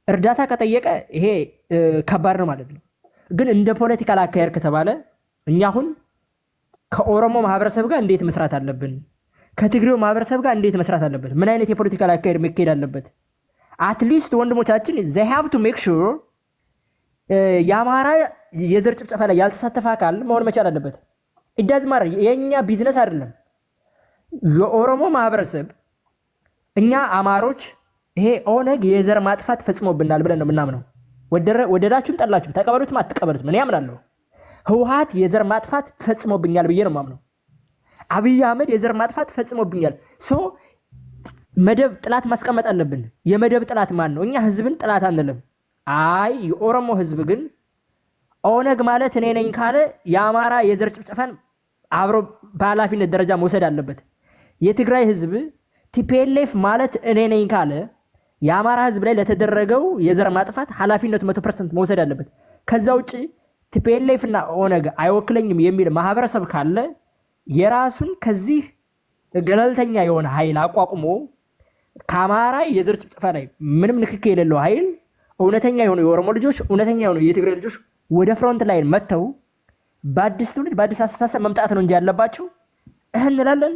እርዳታ ከጠየቀ ይሄ ከባድ ነው ማለት ነው። ግን እንደ political አካሄድ ከተባለ እኛ አሁን ከኦሮሞ ማህበረሰብ ጋር እንዴት መስራት አለብን? ከትግሬው ማህበረሰብ ጋር እንዴት መስራት አለበት? ምን አይነት የ political አካሄድ መካሄድ አለበት? At least ወንድሞቻችን they have to make sure የአማራ የዘር ጭፍጨፋ ላይ ያልተሳተፈ አካል መሆን መቻል አለበት። It doesn't matter፣ የእኛ ቢዝነስ አይደለም። የኦሮሞ ማህበረሰብ እኛ አማሮች ይሄ ኦነግ የዘር ማጥፋት ፈጽሞብናል ብለን ነው የምናምነው። ወደዳችሁም ጠላችሁም፣ ተቀበሉትም አትቀበሉትም እኔ አምናለሁ። ህወሓት የዘር ማጥፋት ፈጽሞብኛል ብዬ ነው የማምነው። አብይ አህመድ የዘር ማጥፋት ፈጽሞብኛል። So መደብ ጥላት ማስቀመጥ አለብን። የመደብ ጥላት ማን ነው? እኛ ህዝብን ጥላት አንልም። አይ የኦሮሞ ህዝብ ግን ኦነግ ማለት እኔ ነኝ ካለ የአማራ የዘር ጭፍጨፋን አብሮ በኃላፊነት ደረጃ መውሰድ አለበት። የትግራይ ህዝብ TPLF ማለት እኔ ነኝ ካለ የአማራ ህዝብ ላይ ለተደረገው የዘር ማጥፋት ኃላፊነቱ 100% መውሰድ አለበት። ከዛ ውጭ TPLF እና ኦነግ አይወክለኝም የሚል ማህበረሰብ ካለ የራሱን ከዚህ ገለልተኛ የሆነ ኃይል አቋቁሞ ከአማራ የዘር ጭፍጨፋ ላይ ምንም ንክኪ የሌለው ኃይል፣ እውነተኛ የሆኑ የኦሮሞ ልጆች፣ እውነተኛ የሆኑ የትግራይ ልጆች ወደ front line መጥተው በአዲስ ትውልድ በአዲስ አስተሳሰብ መምጣት ነው እንጂ ያለባቸው። እህ እንላለን።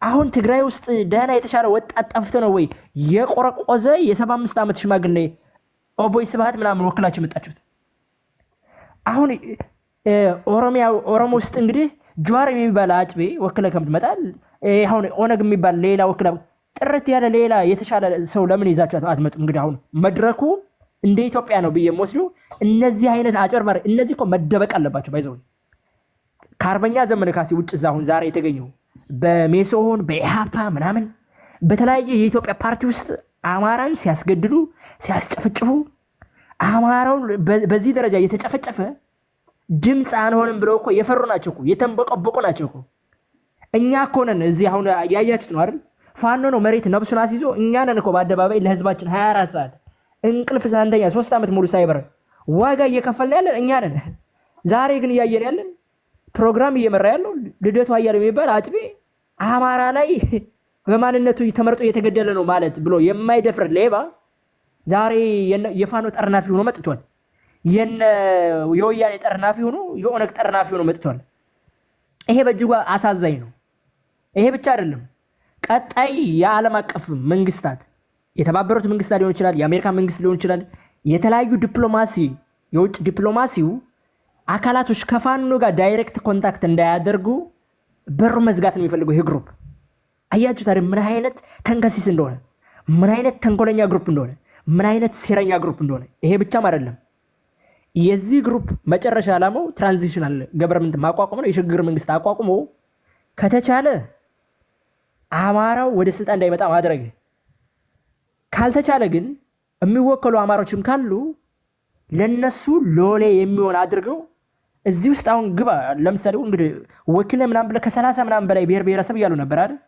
አሁን ትግራይ ውስጥ ደህና የተሻለ ወጣት ጠፍቶ ነው ወይ የቆረቆዘ የ75 ዓመት ሽማግሌ ኦቦይ ስብሃት ምናምን ወክላችሁ የመጣችሁት? አሁን ኦሮሚያ ኦሮሞ ውስጥ እንግዲህ ጀዋር የሚባል አጭቤ ወክለ ከምትመጣ አሁን ኦነግ የሚባል ሌላ ወክለ ጥርት ያለ ሌላ የተሻለ ሰው ለምን ይዛችሁ አትመጡም? እንግዲህ አሁን መድረኩ እንደ ኢትዮጵያ ነው ብዬ የምወስደው እነዚህ አይነት አጭበርባሪ፣ እነዚህ እኮ መደበቅ አለባቸው። By the way ከአርበኛ ዘመነ ካሴ ውጭ እዛ አሁን ዛሬ የተገኘው በሜሶን በኢሃፓ ምናምን በተለያየ የኢትዮጵያ ፓርቲ ውስጥ አማራን ሲያስገድሉ ሲያስጨፈጭፉ አማራውን በዚህ ደረጃ እየተጨፈጨፈ ድምፅ አንሆንም ብለው እኮ የፈሩ ናቸው እኮ፣ የተንበቀበቁ ናቸው እኮ። እኛ እኮ ነን እዚህ አሁን ያያችሁት ነው አይደል? ፋኖ ነው መሬት ነብሱን አስይዞ፣ እኛ ነን እኮ በአደባባይ ለህዝባችን 24 ሰዓት እንቅልፍ ሳንተኛ 3 ዓመት ሙሉ ሳይበር ዋጋ እየከፈልን ያለን እኛ ነን። ዛሬ ግን እያየን ያለን ፕሮግራም እየመራ ያለው ልደቱ አያሌው የሚባል አጭቤ አማራ ላይ በማንነቱ ተመርጦ እየተገደለ ነው ማለት ብሎ የማይደፍር ሌባ ዛሬ የፋኖ ጠርናፊ ሆኖ መጥቷል። የነ የወያኔ ጠርናፊ ሆኖ፣ የኦነግ ጠርናፊ ሆኖ መጥቷል። ይሄ በእጅጉ አሳዛኝ ነው። ይሄ ብቻ አይደለም። ቀጣይ የዓለም አቀፍ መንግስታት፣ የተባበሩት መንግስታት ሊሆን ይችላል፣ የአሜሪካ መንግስት ሊሆን ይችላል፣ የተለያዩ ዲፕሎማሲ የውጭ ዲፕሎማሲው አካላቶች ከፋኖ ጋር direct contact እንዳያደርጉ በሩ መዝጋት ነው የሚፈልገው ይሄ group። አያችሁ ታዲያ ምን አይነት ተንከሲስ እንደሆነ፣ ምን አይነት ተንኮለኛ group እንደሆነ፣ ምን አይነት ሴረኛ group እንደሆነ። ይሄ ብቻም አይደለም። የዚህ group መጨረሻ ዓላማው transitional government ማቋቋም ነው። የሽግግር መንግስት አቋቁሞ ከተቻለ አማራው ወደ ስልጣን እንዳይመጣ ማድረግ፣ ካልተቻለ ግን የሚወከሉ አማሮችም ካሉ ለነሱ ሎሌ የሚሆን አድርገው እዚህ ውስጥ አሁን ግባ። ለምሳሌ እንግዲህ ወኪል ምናምን ብለህ ከ30 ምናምን በላይ ብሔር ብሔረሰብ እያሉ ነበር አይደል?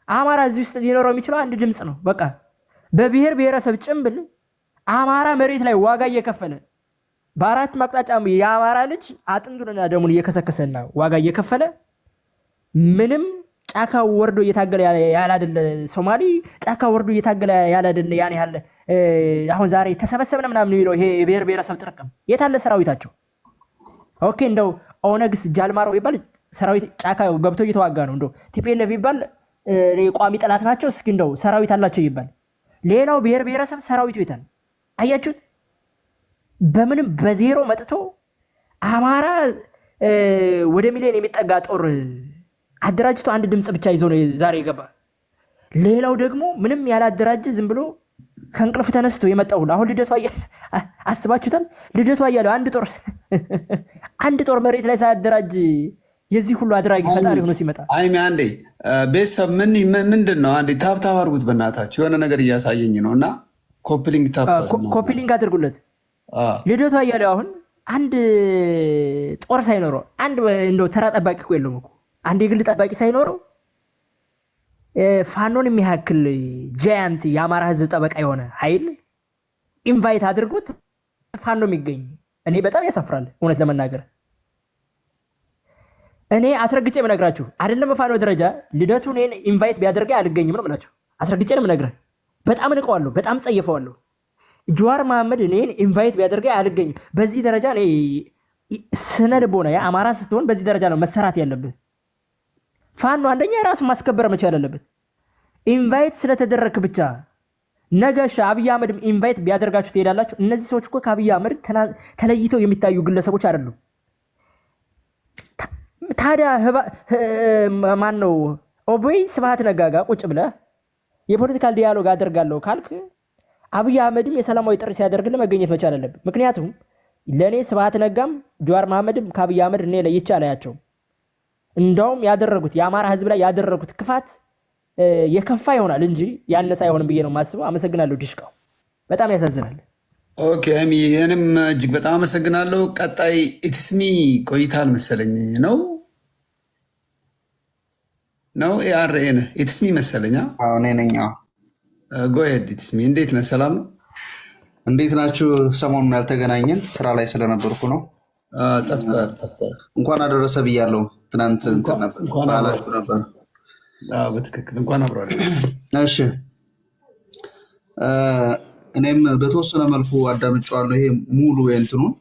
አማራ እዚህ ውስጥ ሊኖረው የሚችለው አንድ ድምፅ ነው። በቃ በብሔር ብሔረሰብ ጭምብል አማራ መሬት ላይ ዋጋ እየከፈለ፣ በአራት አቅጣጫ የአማራ ልጅ አጥንቱንና ደሙን እየከሰከሰና ዋጋ እየከፈለ፣ ምንም ጫካ ወርዶ እየታገለ ያላደለ ሶማሊ፣ ጫካ ወርዶ እየታገለ ያላደለ ያን ያህል አሁን ዛሬ ተሰበሰብን ምናምን የሚለው ይሄ የብሔር ብሔረሰብ ጥርቅም የታለ ሰራዊታቸው? Okay፣ እንደው ኦነግስ ጃልማሮ ቢባል ሰራዊት ጫካ ገብቶ እየተዋጋ ነው። እንደው TPLF ቢባል ቋሚ ጠላት ናቸው። እስኪ እንደው ሰራዊት አላቸው ይባል። ሌላው ብሔር ብሔረሰብ ሰራዊቱ የታል? አያችሁት? በምንም በዜሮ መጥቶ አማራ ወደ ሚሊዮን የሚጠጋ ጦር አደራጅቶ አንድ ድምፅ ብቻ ይዞ ነው ዛሬ የገባ። ሌላው ደግሞ ምንም ያላደራጀ ዝም ብሎ ከእንቅልፍ ተነስቶ የመጣው ሁሉ አሁን ልደቱ አስባችሁታል? ልደቱ አያሌው አንድ ጦር መሬት ላይ ሳያደራጅ የዚህ ሁሉ አድራጊ ፈጣሪ ሆኖ ሲመጣ አይሚ አንዴ ቤተሰብ ምን ምንድን ነው? አንዴ tap tap አድርጉት በእናታችሁ፣ የሆነ ነገር እያሳየኝ ነው እና copy link tap copy link አድርጉለት። ልደቱ አያሌው አሁን አንድ ጦር ሳይኖረው፣ አንድ እንደው ተራ ጠባቂ እኮ የለውም እኮ፣ አንድ የግል ጠባቂ ሳይኖረው ፋኖን የሚያክል giant የአማራ ሕዝብ ጠበቃ የሆነ ኃይል invite አድርጎት ፋኖ የሚገኝ እኔ በጣም ያሳፍራል። እውነት ለመናገር እኔ አስረግጬ የምነግራችሁ አይደለም በፋኖ ደረጃ ልደቱ እኔን invite ቢያደርገኝ አልገኝም ነው የምላችሁ። አስረግጬ ነው የምነግርህ። በጣም እንቀዋለሁ፣ በጣም ጸየፈዋለሁ። ጀዋር መሐመድ እኔን invite ቢያደርገኝ አልገኝም። በዚህ ደረጃ እኔ ስነ ልቦና የአማራ ስትሆን በዚህ ደረጃ ነው መሰራት ያለብህ። ፋኖ አንደኛ የራሱን ማስከበር መቻል አለበት። Invite ስለተደረግክ ብቻ ነገ እሺ አብይ አህመድም invite ቢያደርጋችሁ ትሄዳላችሁ። እነዚህ ሰዎች እኮ ከአብይ አህመድ ተለይተው የሚታዩ ግለሰቦች አይደሉም። ታዲያ ማን ነው ኦቦይ ስብሃት ነጋ ጋር ቁጭ ብለህ የ political dialogue አደርጋለሁ ካልክ አብይ አህመድም የሰላማዊ ጥሪ ሲያደርግልህ መገኘት መቻል አለብህ። ምክንያቱም ለእኔ ስብሃት ነጋም ጀዋር መሐመድም ከአብይ አህመድ እኔ ለይቼ አላያቸውም። እንደውም ያደረጉት የአማራ ህዝብ ላይ ያደረጉት ክፋት የከፋ ይሆናል እንጂ ያነሰ አይሆንም ብዬ ነው የማስበው። አመሰግናለሁ። ድሽቃው በጣም ያሳዝናል። Okay አይሚ፣ እኔም እጅግ በጣም አመሰግናለሁ። ቀጣይ ኢትስሚ ቆይታል መሰለኝ ነው ነው ኤአርኤ ነህ ኢትስሚ መሰለኝ። እኔ ነኝ። Go ahead ኢትስሚ፣ እንዴት ነህ? ሰላም ነው? እንዴት ናችሁ? ሰሞኑን ያልተገናኘን ስራ ላይ ስለነበርኩ ነው። ጠፍተሃል ጠፍተሃል። እንኳን አደረሰ ብያለሁ። ትናንት እንትን ነበር፣ በዓላችሁ ነበር። በትክክል እንኳን አብሮ እሺ፣ እኔም በተወሰነ መልኩ አዳምጬዋለሁ። ይሄ ሙሉ የእንትኑን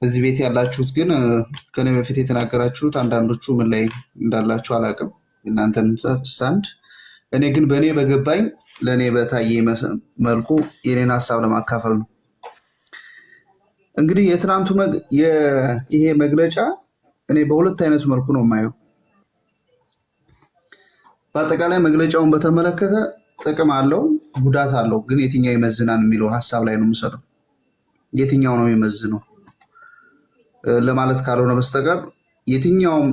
እዚህ ቤት ያላችሁት ግን ከኔ በፊት የተናገራችሁት አንዳንዶቹ ምን ላይ እንዳላችሁ አላውቅም፣ እናንተን stand። እኔ ግን በእኔ በገባኝ ለእኔ በታየ መልኩ የኔን ሀሳብ ለማካፈል ነው። እንግዲህ የትናንቱ ይሄ መግለጫ እኔ በሁለት አይነት መልኩ ነው የማየው። በአጠቃላይ መግለጫውን በተመለከተ ጥቅም አለው፣ ጉዳት አለው። ግን የትኛው ይመዝናል የሚለው ሀሳብ ላይ ነው የምሰጠው። የትኛው ነው የሚመዝነው ለማለት ካልሆነ በስተቀር የትኛውም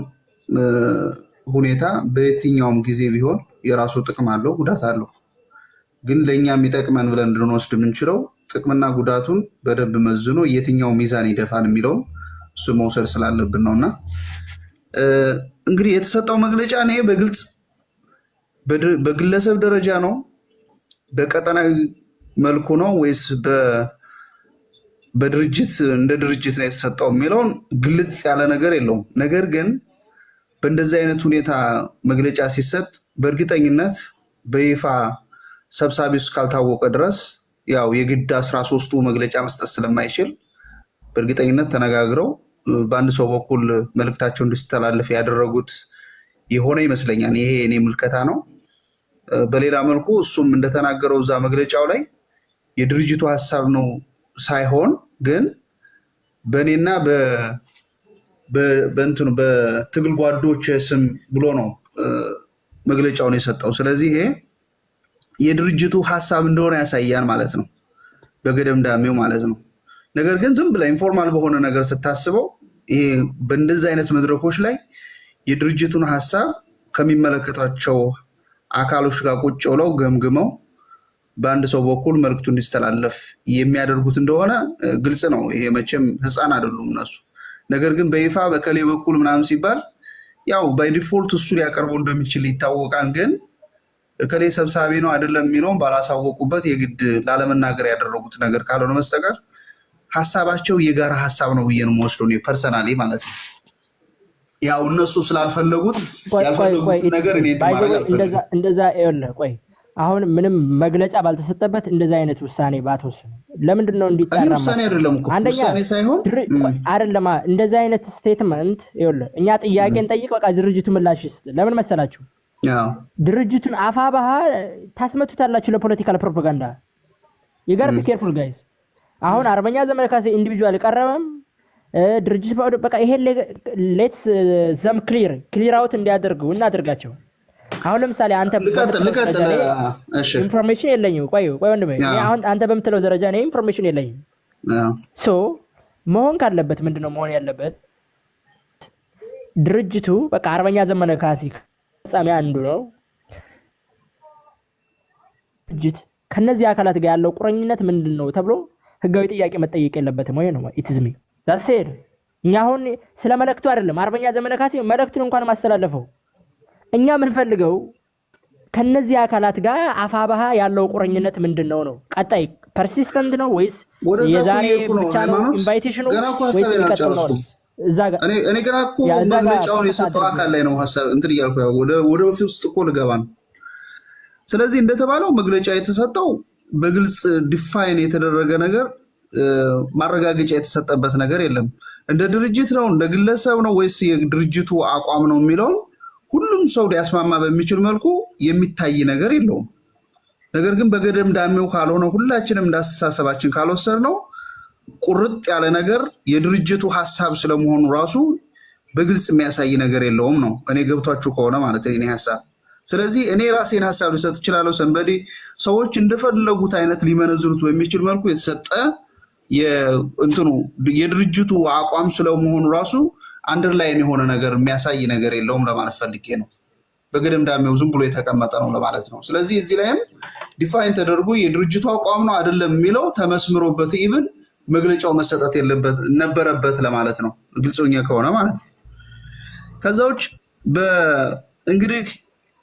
ሁኔታ በየትኛውም ጊዜ ቢሆን የራሱ ጥቅም አለው፣ ጉዳት አለው። ግን ለእኛ የሚጠቅመን ብለን ልንወስድ የምንችለው ጥቅምና ጉዳቱን በደንብ መዝኖ የትኛው ሚዛን ይደፋል የሚለውን እሱ መውሰድ ስላለብን ነው። እና እንግዲህ የተሰጠው መግለጫ እኔ በግልጽ በግለሰብ ደረጃ ነው፣ በቀጠናዊ መልኩ ነው ወይስ በድርጅት እንደ ድርጅት ነው የተሰጠው የሚለውን ግልጽ ያለ ነገር የለውም። ነገር ግን በእንደዚህ አይነት ሁኔታ መግለጫ ሲሰጥ በእርግጠኝነት በይፋ ሰብሳቢ እስካልታወቀ ድረስ ያው የግድ 13ቱ መግለጫ መስጠት ስለማይችል በእርግጠኝነት ተነጋግረው በአንድ ሰው በኩል መልእክታቸው እንዲስተላለፍ ያደረጉት የሆነ ይመስለኛል። ይሄ የኔ ምልከታ ነው። በሌላ መልኩ እሱም እንደተናገረው እዛ መግለጫው ላይ የድርጅቱ ሀሳብ ነው ሳይሆን ግን በእኔና በእንትኑ በትግል ጓዶች ስም ብሎ ነው መግለጫውን የሰጠው። ስለዚህ ይሄ የድርጅቱ ሀሳብ እንደሆነ ያሳያል ማለት ነው፣ በገደምዳሜው ማለት ነው። ነገር ግን ዝም ብለህ informal በሆነ ነገር ስታስበው ይሄ በእንደዚህ አይነት መድረኮች ላይ የድርጅቱን ሀሳብ ከሚመለከታቸው አካሎች ጋር ቁጭ ብለው ገምግመው በአንድ ሰው በኩል መልዕክቱ እንዲስተላለፍ የሚያደርጉት እንደሆነ ግልጽ ነው። ይሄ መቼም ሕፃን አይደሉም እነሱ። ነገር ግን በይፋ በከሌ በኩል ምናምን ሲባል ያው by default እሱ ሊያቀርበው እንደሚችል ይታወቃል። ግን እከሌ ሰብሳቢ ነው አይደለም የሚለውን ባላሳወቁበት የግድ ላለመናገር ያደረጉት ነገር ካልሆነ በስተቀር ሀሳባቸው የጋራ ሀሳብ ነው ብዬ ነው የምወስደው እኔ personally ማለት ነው። ያው እነሱ ስላልፈለጉት ቆይ ቆይ ቆይ ያልፈለጉትን ነገር እኔ እንትን ማድረግ አልፈልግም። እንደዛ ይኸውልህ፣ ቆይ አሁን ምንም መግለጫ ባልተሰጠበት እንደዛ አይነት ውሳኔ ባትወስኑ ለምንድን ነው እኔ እንዲጣራ ውሳኔ አይደለም እኮ አንደኛ ውሳኔ ሳይሆን አይደለማ እንደዛ አይነት statement ይኸውልህ፣ እኛ ጥያቄ እንጠይቅ፣ በቃ ድርጅቱ ምላሽ ይስጥ። ለምን መሰላችሁ? ድርጅቱን አፋብኃ ታስመቱታላችሁ ለ political propaganda። You gotta be careful, guys። አሁን አርበኛ ዘመነ ካሴ individual ቀረበም ድርጅት በቃ ይሄን let them clear out እንዲያደርጉ እናደርጋቸው። አሁን ለምሳሌ አንተ ልቀጥል በምትለው ልቀጥል። ደረጃ ላይ እሺ information የለኝም። ቆይ ቆይ ወንድሜ፣ እኔ አሁን አንተ በምትለው ደረጃ እኔ information የለኝም። So መሆን ካለበት ምንድነው መሆን ያለበት? ድርጅቱ በቃ አርበኛ ዘመነ ካሴ ፍጻሜ አንዱ ነው። ድርጅት ከነዚህ አካላት ጋር ያለው ቁርኝነት ምንድን ነው ተብሎ ህጋዊ ጥያቄ መጠየቅ የለበትም ወይ ነው it's me, that's it። እኛ አሁን ስለ መልእክቱ አይደለም። አርበኛ ዘመነ ካሴ መልእክቱን እንኳን ማስተላለፈው እኛ የምንፈልገው ከነዚህ አካላት ጋር አፋብኃ ያለው ቁርኝነት ምንድን ነው ነው። ቀጣይ persistent ነው ወይስ ወደዛ እኮ የዛሬ እየሄድኩ ነው ብቻ ነው ሃይማኖት። invitation ኑ ገና እኮ ወይስ ሀሳቤን የሚቀጥል ነው? አልጨረስኩም። እዛ ጋር እኔ ገና እኮ ያ እዛ ጋር መግለጫውን focus የሰጠው አድርጉ። አካል ላይ ነው ሀሳብ እንትን እያልኩ ያው ወደ በፊት ውስጥ እኮ ልገባ ነው። ስለዚህ እንደተባለው መግለጫ የተሰጠው በግልጽ define የተደረገ ነገር ማረጋገጫ የተሰጠበት ነገር የለም። እንደ ድርጅት ነው እንደ ግለሰብ ነው ወይስ የድርጅቱ አቋም ነው የሚለውን ሁሉም ሰው ሊያስማማ በሚችል መልኩ የሚታይ ነገር የለውም። ነገር ግን በገደምዳሜው ካልሆነ ሁላችንም እንዳስተሳሰባችን ካልወሰድነው ቁርጥ ያለ ነገር የድርጅቱ ሀሳብ ስለመሆኑ ራሱ በግልጽ የሚያሳይ ነገር የለውም ነው። እኔ ገብቷችሁ ከሆነ ማለት ነው የኔ ሀሳብ። ስለዚህ እኔ ራሴን ሀሳብ ልሰጥ እችላለሁ። somebody ሰዎች እንደፈለጉት አይነት ሊመነዝሩት በሚችል መልኩ የተሰጠ እንትኑ የድርጅቱ አቋም ስለመሆኑ ራሱ underline የሆነ ነገር የሚያሳይ ነገር የለውም ለማለት ፈልጌ ነው። በገደምዳሜው ዝም ብሎ የተቀመጠ ነው ለማለት ነው። ስለዚህ እዚህ ላይም define ተደርጎ የድርጅቱ አቋም ነው አይደለም የሚለው ተመስምሮበት even መግለጫው መሰጠት የለበት ነበረበት ለማለት ነው። ግልጽ ሆኜ ከሆነ ማለት ነው። ከዛ ውጭ እንግዲህ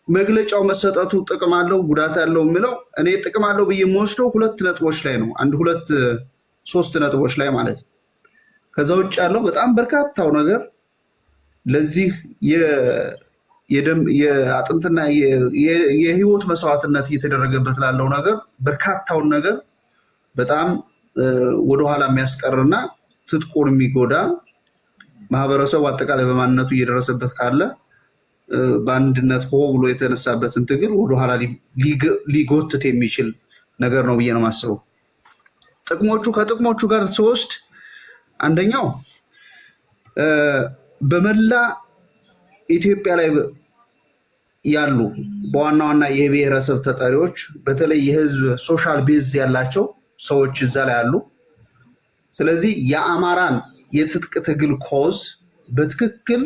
መግለጫው መሰጠቱ ጥቅም አለው ጉዳት አለው የሚለው እኔ ጥቅም አለው ብዬ የምወስደው ሁለት ነጥቦች ላይ ነው። አንድ ሁለት ሶስት ነጥቦች ላይ ማለት ነው። ከዛ ውጭ ያለው በጣም በርካታው ነገር ለዚህ የደም የአጥንትና የህይወት መስዋዕትነት እየተደረገበት ላለው ነገር በርካታውን ነገር በጣም ወደኋላ የሚያስቀርና ትጥቁን የሚጎዳ፣ ማህበረሰቡ አጠቃላይ በማንነቱ እየደረሰበት ካለ በአንድነት ሆ ብሎ የተነሳበትን ትግል ወደኋላ ሊጎትት የሚችል ነገር ነው ብዬ ነው የማስበው። ከጥቅሞቹ ጋር ስወስድ አንደኛው በመላ ኢትዮጵያ ላይ ያሉ በዋና ዋና የብሔረሰብ ተጠሪዎች፣ በተለይ የህዝብ social base ያላቸው ሰዎች እዛ ላይ አሉ። ስለዚህ የአማራን የትጥቅ ትግል cause በትክክል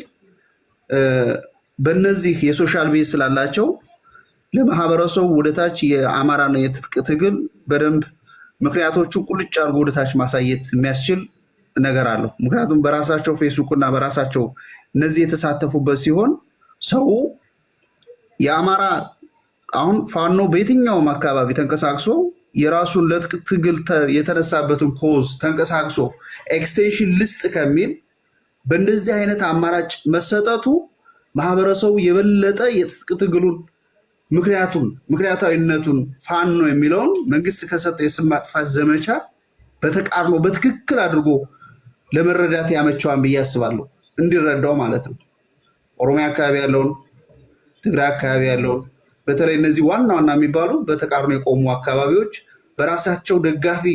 በእነዚህ የ social base ስላላቸው ለማህበረሰቡ ወደታች የአማራን የትጥቅ ትግል በደንብ ምክንያቶቹን ቁልጭ አድርጎ ወደታች ማሳየት የሚያስችል ነገር አለው። ምክንያቱም በራሳቸው ፌስቡክ እና በራሳቸው እነዚህ የተሳተፉበት ሲሆን ሰው የአማራ አሁን ፋኖ በየትኛውም አካባቢ ተንቀሳቅሶ የራሱን ለትጥቅ ትግል የተነሳበትን cause ተንቀሳቅሶ extension ልስጥ ከሚል በእንደዚህ አይነት አማራጭ መሰጠቱ ማህበረሰቡ የበለጠ የትጥቅ ትግሉን ምክንያቱም ምክንያታዊነቱን ፋኖ የሚለውን መንግስት ከሰጠ የስም ማጥፋት ዘመቻ በተቃርኖ በትክክል አድርጎ ለመረዳት ያመቸዋን ብዬ አስባለሁ። እንዲረዳው ማለት ነው። ኦሮሚያ አካባቢ ያለውን፣ ትግራይ አካባቢ ያለውን፣ በተለይ እነዚህ ዋና ዋና የሚባሉ በተቃርኖ የቆሙ አካባቢዎች በራሳቸው ደጋፊ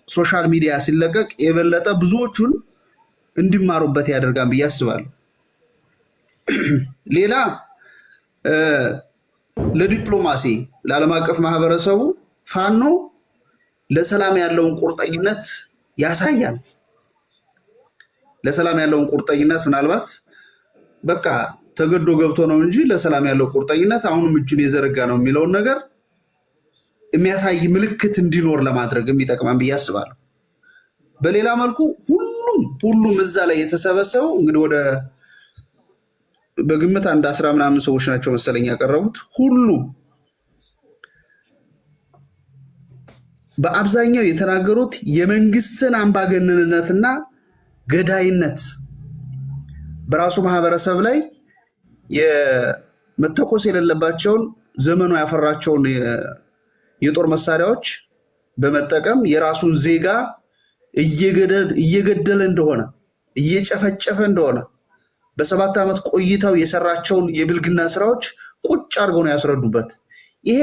social media ሲለቀቅ የበለጠ ብዙዎቹን እንዲማሩበት ያደርጋል ብዬ አስባለሁ። ሌላ ለዲፕሎማሲ፣ ለዓለም አቀፍ ማህበረሰቡ ፋኖ ለሰላም ያለውን ቁርጠኝነት ያሳያል። ለሰላም ያለውን ቁርጠኝነት ምናልባት በቃ ተገዶ ገብቶ ነው እንጂ ለሰላም ያለው ቁርጠኝነት አሁንም እጁን የዘረጋ ነው የሚለውን ነገር የሚያሳይ ምልክት እንዲኖር ለማድረግ የሚጠቅመን ብዬ አስባለሁ። በሌላ መልኩ ሁሉም ሁሉም እዛ ላይ የተሰበሰበው እንግዲህ ወደ በግምት አንድ 10 ምናምን ሰዎች ናቸው መሰለኝ ያቀረቡት። ሁሉም በአብዛኛው የተናገሩት የመንግስትን አምባገነንነትና ገዳይነት፣ በራሱ ማህበረሰብ ላይ የመተኮስ የሌለባቸውን ዘመኑ ያፈራቸውን የጦር መሳሪያዎች በመጠቀም የራሱን ዜጋ እየገደለ እንደሆነ፣ እየጨፈጨፈ እንደሆነ፣ በ7 ዓመት ቆይታው የሰራቸውን የብልግና ስራዎች ቁጭ አድርገው ነው ያስረዱበት። ይሄ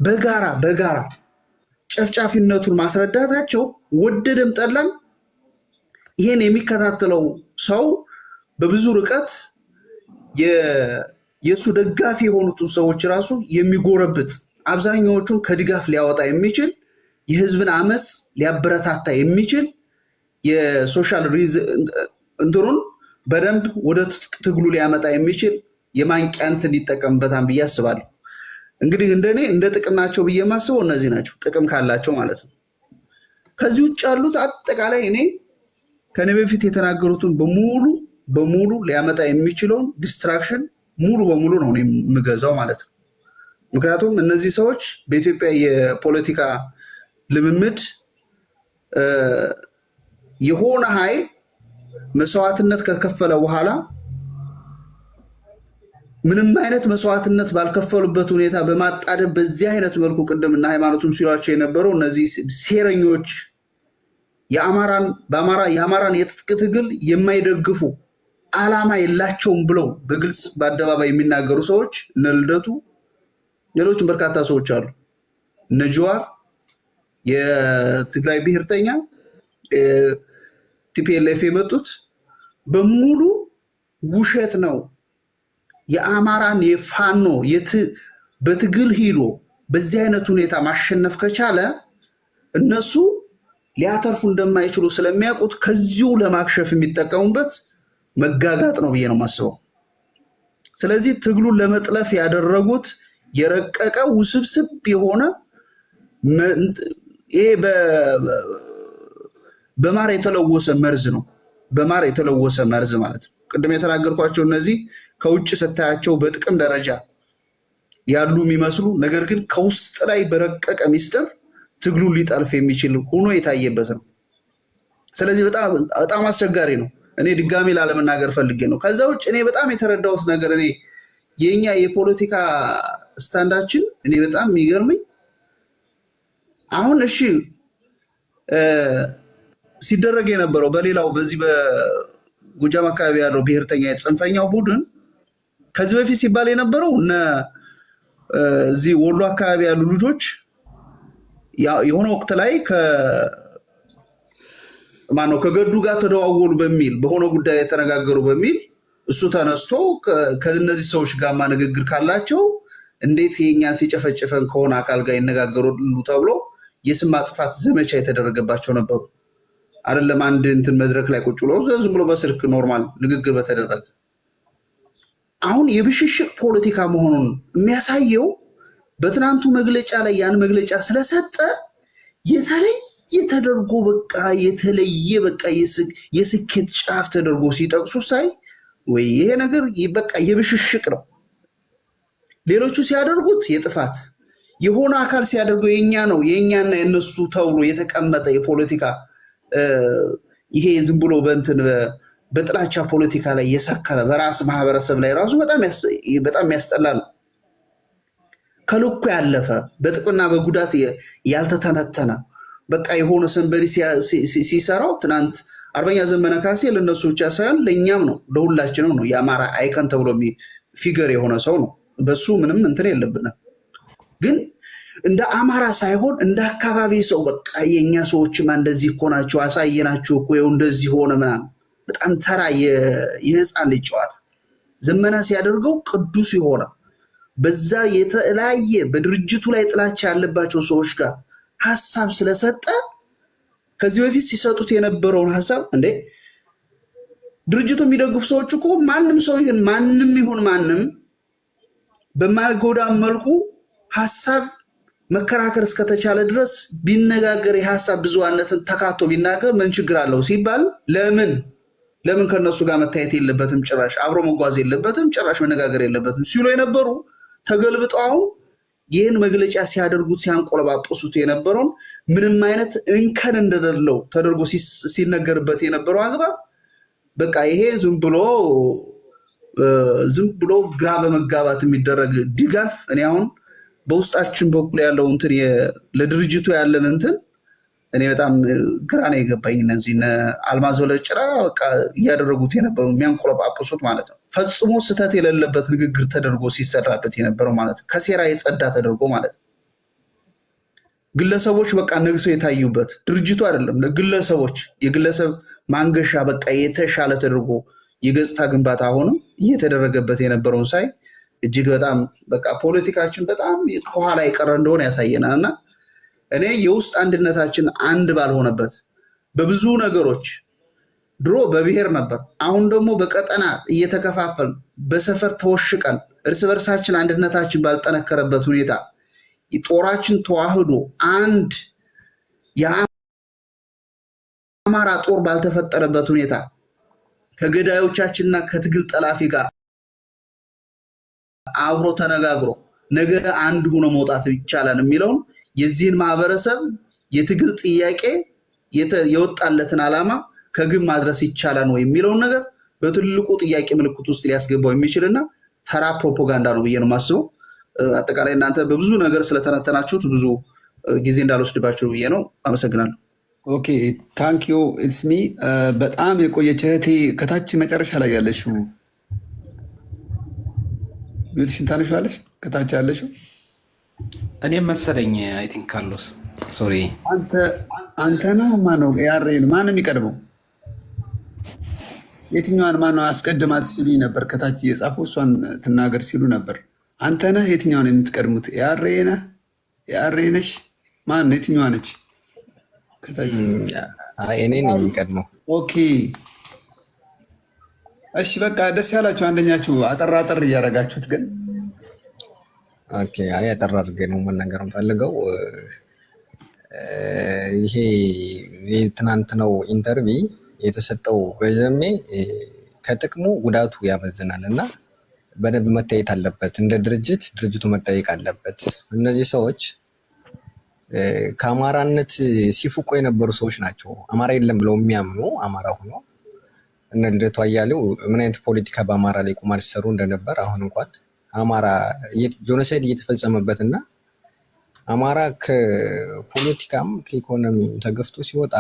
በጋራ በጋራ ጨፍጫፊነቱን ማስረዳታቸው ወደደም ጠላም ይሄን የሚከታተለው ሰው በብዙ ርቀት የእሱ ደጋፊ የሆኑትን ሰዎች ራሱ የሚጎረብጥ፣ አብዛኛዎቹን ከድጋፍ ሊያወጣ የሚችል፣ የህዝብን አመፅ ሊያበረታታ የሚችል፣ የ social እንትኑን በደንብ ወደ ትጥቅ ትግሉ ሊያመጣ የሚችል የማንቂያ እንትን ይጠቀምበታል ብዬ አስባለሁ። እንግዲህ እንደኔ እንደ ጥቅም ናቸው ብዬ የማስበው እነዚህ ናቸው፣ ጥቅም ካላቸው ማለት ነው። ከዚህ ውጭ ያሉት አጠቃላይ እኔ ከኔ በፊት የተናገሩትን በሙሉ በሙሉ ሊያመጣ የሚችለውን destruction ሙሉ በሙሉ ነው እኔ የምገዛው ማለት ነው። ምክንያቱም እነዚህ ሰዎች በኢትዮጵያ የፖለቲካ ልምምድ የሆነ ኃይል መስዋዕትነት ከከፈለ በኋላ ምንም አይነት መስዋዕትነት ባልከፈሉበት ሁኔታ በማጣደፍ በዚህ አይነት መልኩ ቅድም እና ሃይማኖቱም ሲሏቸው የነበረው እነዚህ ሴረኞች፣ የአማራን በአማራ የአማራን የትጥቅ ትግል የማይደግፉ፣ አላማ የላቸውም ብለው በግልጽ በአደባባይ የሚናገሩ ሰዎች እነ ልደቱ፣ ሌሎችም በርካታ ሰዎች አሉ። እነ ጀዋር የትግራይ ብሔርተኛ፣ TPLF የመጡት በሙሉ ውሸት ነው። የአማራን የፋኖ በትግል ሂዶ በዚህ አይነት ሁኔታ ማሸነፍ ከቻለ እነሱ ሊያተርፉ እንደማይችሉ ስለሚያውቁት ከዚሁ ለማክሸፍ የሚጠቀሙበት መጋጋጥ ነው ብዬ ነው የማስበው። ስለዚህ ትግሉን ለመጥለፍ ያደረጉት የረቀቀ ውስብስብ የሆነ ይሄ በማር የተለወሰ መርዝ ነው። በማር የተለወሰ መርዝ ማለት ነው። ቅድም የተናገርኳቸው እነዚህ ከውጭ ስታያቸው በጥቅም ደረጃ ያሉ የሚመስሉ ነገር ግን ከውስጥ ላይ በረቀቀ ሚስጥር ትግሉን ሊጠልፍ የሚችል ሆኖ የታየበት ነው። ስለዚህ በጣም በጣም አስቸጋሪ ነው። እኔ ድጋሚ ላለመናገር ፈልጌ ነው። ከዛ ውጭ እኔ በጣም የተረዳሁት ነገር እኔ የኛ የፖለቲካ stand ኣችን እኔ በጣም የሚገርመኝ አሁን እሺ ሲደረግ የነበረው በሌላው በዚህ በጎጃም አካባቢ ያለው ብሔርተኛ የጽንፈኛው ቡድን ከዚህ በፊት ሲባል የነበረው እነ እዚህ ወሎ አካባቢ ያሉ ልጆች የሆነ ወቅት ላይ ማነው ከገዱ ጋር ተደዋወሉ በሚል፣ በሆነ ጉዳይ ላይ ተነጋገሩ በሚል እሱ ተነስቶ ከእነዚህ ሰዎች ጋርማ ንግግር ካላቸው እንዴት የእኛን ሲጨፈጭፈን ከሆነ አካል ጋር ይነጋገራሉ ተብሎ የስም ማጥፋት ዘመቻ የተደረገባቸው ነበሩ። አይደለም አንድ እንትን መድረክ ላይ ቁጭ ብሎ ዝም ብሎ በስልክ normal ንግግር በተደረገ። አሁን የብሽሽቅ ፖለቲካ መሆኑን የሚያሳየው በትናንቱ መግለጫ ላይ ያን መግለጫ ስለሰጠ የተለየ ተደርጎ በቃ የተለየ በቃ የስኬት ጫፍ ተደርጎ ሲጠቅሱ ሳይ ወይ ይሄ ነገር በቃ የብሽሽቅ ነው። ሌሎቹ ሲያደርጉት የጥፋት፣ የሆነ አካል ሲያደርገው የኛ ነው፣ የእኛና የእነሱ ተብሎ የተቀመጠ የፖለቲካ ይሄ ዝም ብሎ በእንትን በጥላቻ ፖለቲካ ላይ የሰከረ በራስ ማህበረሰብ ላይ ራሱ በጣም የሚያስጠላ ነው። ከልኩ ያለፈ፣ በጥቅምና በጉዳት ያልተተነተነ፣ በቃ የሆነ somebody ሲሰራው። ትናንት አርበኛ ዘመነ ካሴ ለእነሱ ብቻ ሳይሆን ለእኛም ነው፣ ለሁላችንም ነው። የአማራ icon ተብሎ figure የሆነ ሰው ነው። በሱ ምንም እንትን የለብንም። ግን እንደ አማራ ሳይሆን እንደ አካባቢ ሰው በቃ የእኛ ሰዎችማ እንደዚህ እኮ ናቸው፣ አሳየናቸው እኮ፣ ይኸው እንደዚህ ሆነ ምናምን፣ በጣም ተራ የህፃን ልጅ ጨዋታ። ዘመና ሲያደርገው ቅዱስ የሆነ በዛ የተለያየ በድርጅቱ ላይ ጥላቻ ያለባቸው ሰዎች ጋር ሀሳብ ስለሰጠ ከዚህ በፊት ሲሰጡት የነበረውን ሀሳብ፣ እንዴ ድርጅቱ የሚደግፉ ሰዎች እኮ ማንም ሰው ይሁን ማንም ይሁን ማንም በማይጎዳ መልኩ ሀሳብ መከራከር እስከተቻለ ድረስ ቢነጋገር፣ የሀሳብ ብዙሃነትን ተካቶ ቢናገር ምን ችግር አለው ሲባል ለምን ከነሱ ጋር መታየት የለበትም፣ ጭራሽ አብሮ መጓዝ የለበትም፣ ጭራሽ መነጋገር የለበትም ሲሉ የነበሩ ተገልብጠው አሁን ይህን መግለጫ ሲያደርጉት ሲያንቆለባበሱት የነበረውን ምንም አይነት እንከን እንደሌለው ተደርጎ ሲነገርበት የነበረው አግባብ በቃ ይሄ ዝም ብሎ ግራ በመጋባት የሚደረግ ድጋፍ። እኔ አሁን በውስጣችን በኩል ያለው እንትን ለድርጅቱ ያለን እንትን እኔ በጣም ግራ ነው የገባኝ። እነዚህ እነ አልማዝ ወለጭራ በቃ እያደረጉት የነበረው የሚያንቆለጳጵሱት ማለት ነው። ፈጽሞ ስህተት የሌለበት ንግግር ተደርጎ ሲሰራበት የነበረው ማለት ነው። ከሴራ የጸዳ ተደርጎ ማለት ነው። ግለሰቦች በቃ ነግሰው የታዩበት፣ ድርጅቱ አይደለም፣ ግለሰቦች የግለሰብ ማንገሻ በቃ የተሻለ ተደርጎ የገጽታ ግንባታ አሁንም እየተደረገበት የነበረውን ሳይ እጅግ በጣም በቃ ፖለቲካችን በጣም ከኋላ የቀረ እንደሆነ ያሳየናል። እና እኔ የውስጥ አንድነታችን አንድ ባልሆነበት በብዙ ነገሮች፣ ድሮ በብሔር ነበር፣ አሁን ደግሞ በቀጠና እየተከፋፈልን በሰፈር ተወሽቀን እርስ በርሳችን አንድነታችን ባልጠነከረበት ሁኔታ ጦራችን ተዋህዶ አንድ የአማራ ጦር ባልተፈጠረበት ሁኔታ ከገዳዮቻችንና ከትግል ጠላፊ ጋር አብሮ ተነጋግሮ ነገ አንድ ሆኖ መውጣት ይቻላል የሚለውን የዚህን ማህበረሰብ የትግል ጥያቄ የወጣለትን ዓላማ ከግብ ማድረስ ይቻላል ወይ የሚለውን ነገር በትልቁ ጥያቄ ምልክት ውስጥ ሊያስገባው የሚችልና ተራ ፕሮፓጋንዳ ነው ብዬ ነው የማስበው። አጠቃላይ እናንተ በብዙ ነገር ስለተነተናችሁት ብዙ ጊዜ እንዳልወስድባችሁ ብዬ ነው። አመሰግናለሁ። Okay, thank you. It's me። በጣም የቆየች እህቴ ከታች መጨረሻ ላይ ያለሽው mute ሽን ታነሺዋለሽ? ከታች ያለሽው። እኔም መሰለኝ፣ I think ካርሎስ፣ sorry። አንተ ነህ? ማነው? ያሬ ማነው የሚቀድመው? የትኛዋን ማነው አስቀድማት ሲሉ ነበር። ከታች እየጻፉ እሷን ትናገር ሲሉ ነበር። አንተ ነህ? የትኛውን የምትቀድሙት? ያሬ ነህ? ያሬ ነሽ? ማን የትኛዋ ነች? ከታች። እኔ ነኝ የሚቀድመው። Okay እሺ፣ በቃ ደስ ያላችሁ አንደኛችሁ አጠር አጠር እያደረጋችሁት ግን። Okay፣ አይ አጠር አድርጌ ነው መናገር የምፈልገው። ይሄ የትናንትናው interview የተሰጠው በዘሜ ከጥቅሙ ጉዳቱ ያመዝናል እና በደንብ መታየት አለበት። እንደ ድርጅት ድርጅቱ መጠየቅ አለበት። እነዚህ ሰዎች ከአማራነት ሲፍቁ የነበሩ ሰዎች ናቸው። አማራ የለም ብለው የሚያምኑ አማራ ሆኖ እነ ልደቱ አያሌው ምን አይነት ፖለቲካ በአማራ ላይ ቁማር ሲሰሩ እንደነበር አሁን እንኳን አማራ genocide እየተፈጸመበት እና አማራ ከፖለቲካም ከኢኮኖሚም ተገፍቶ ሲወጣ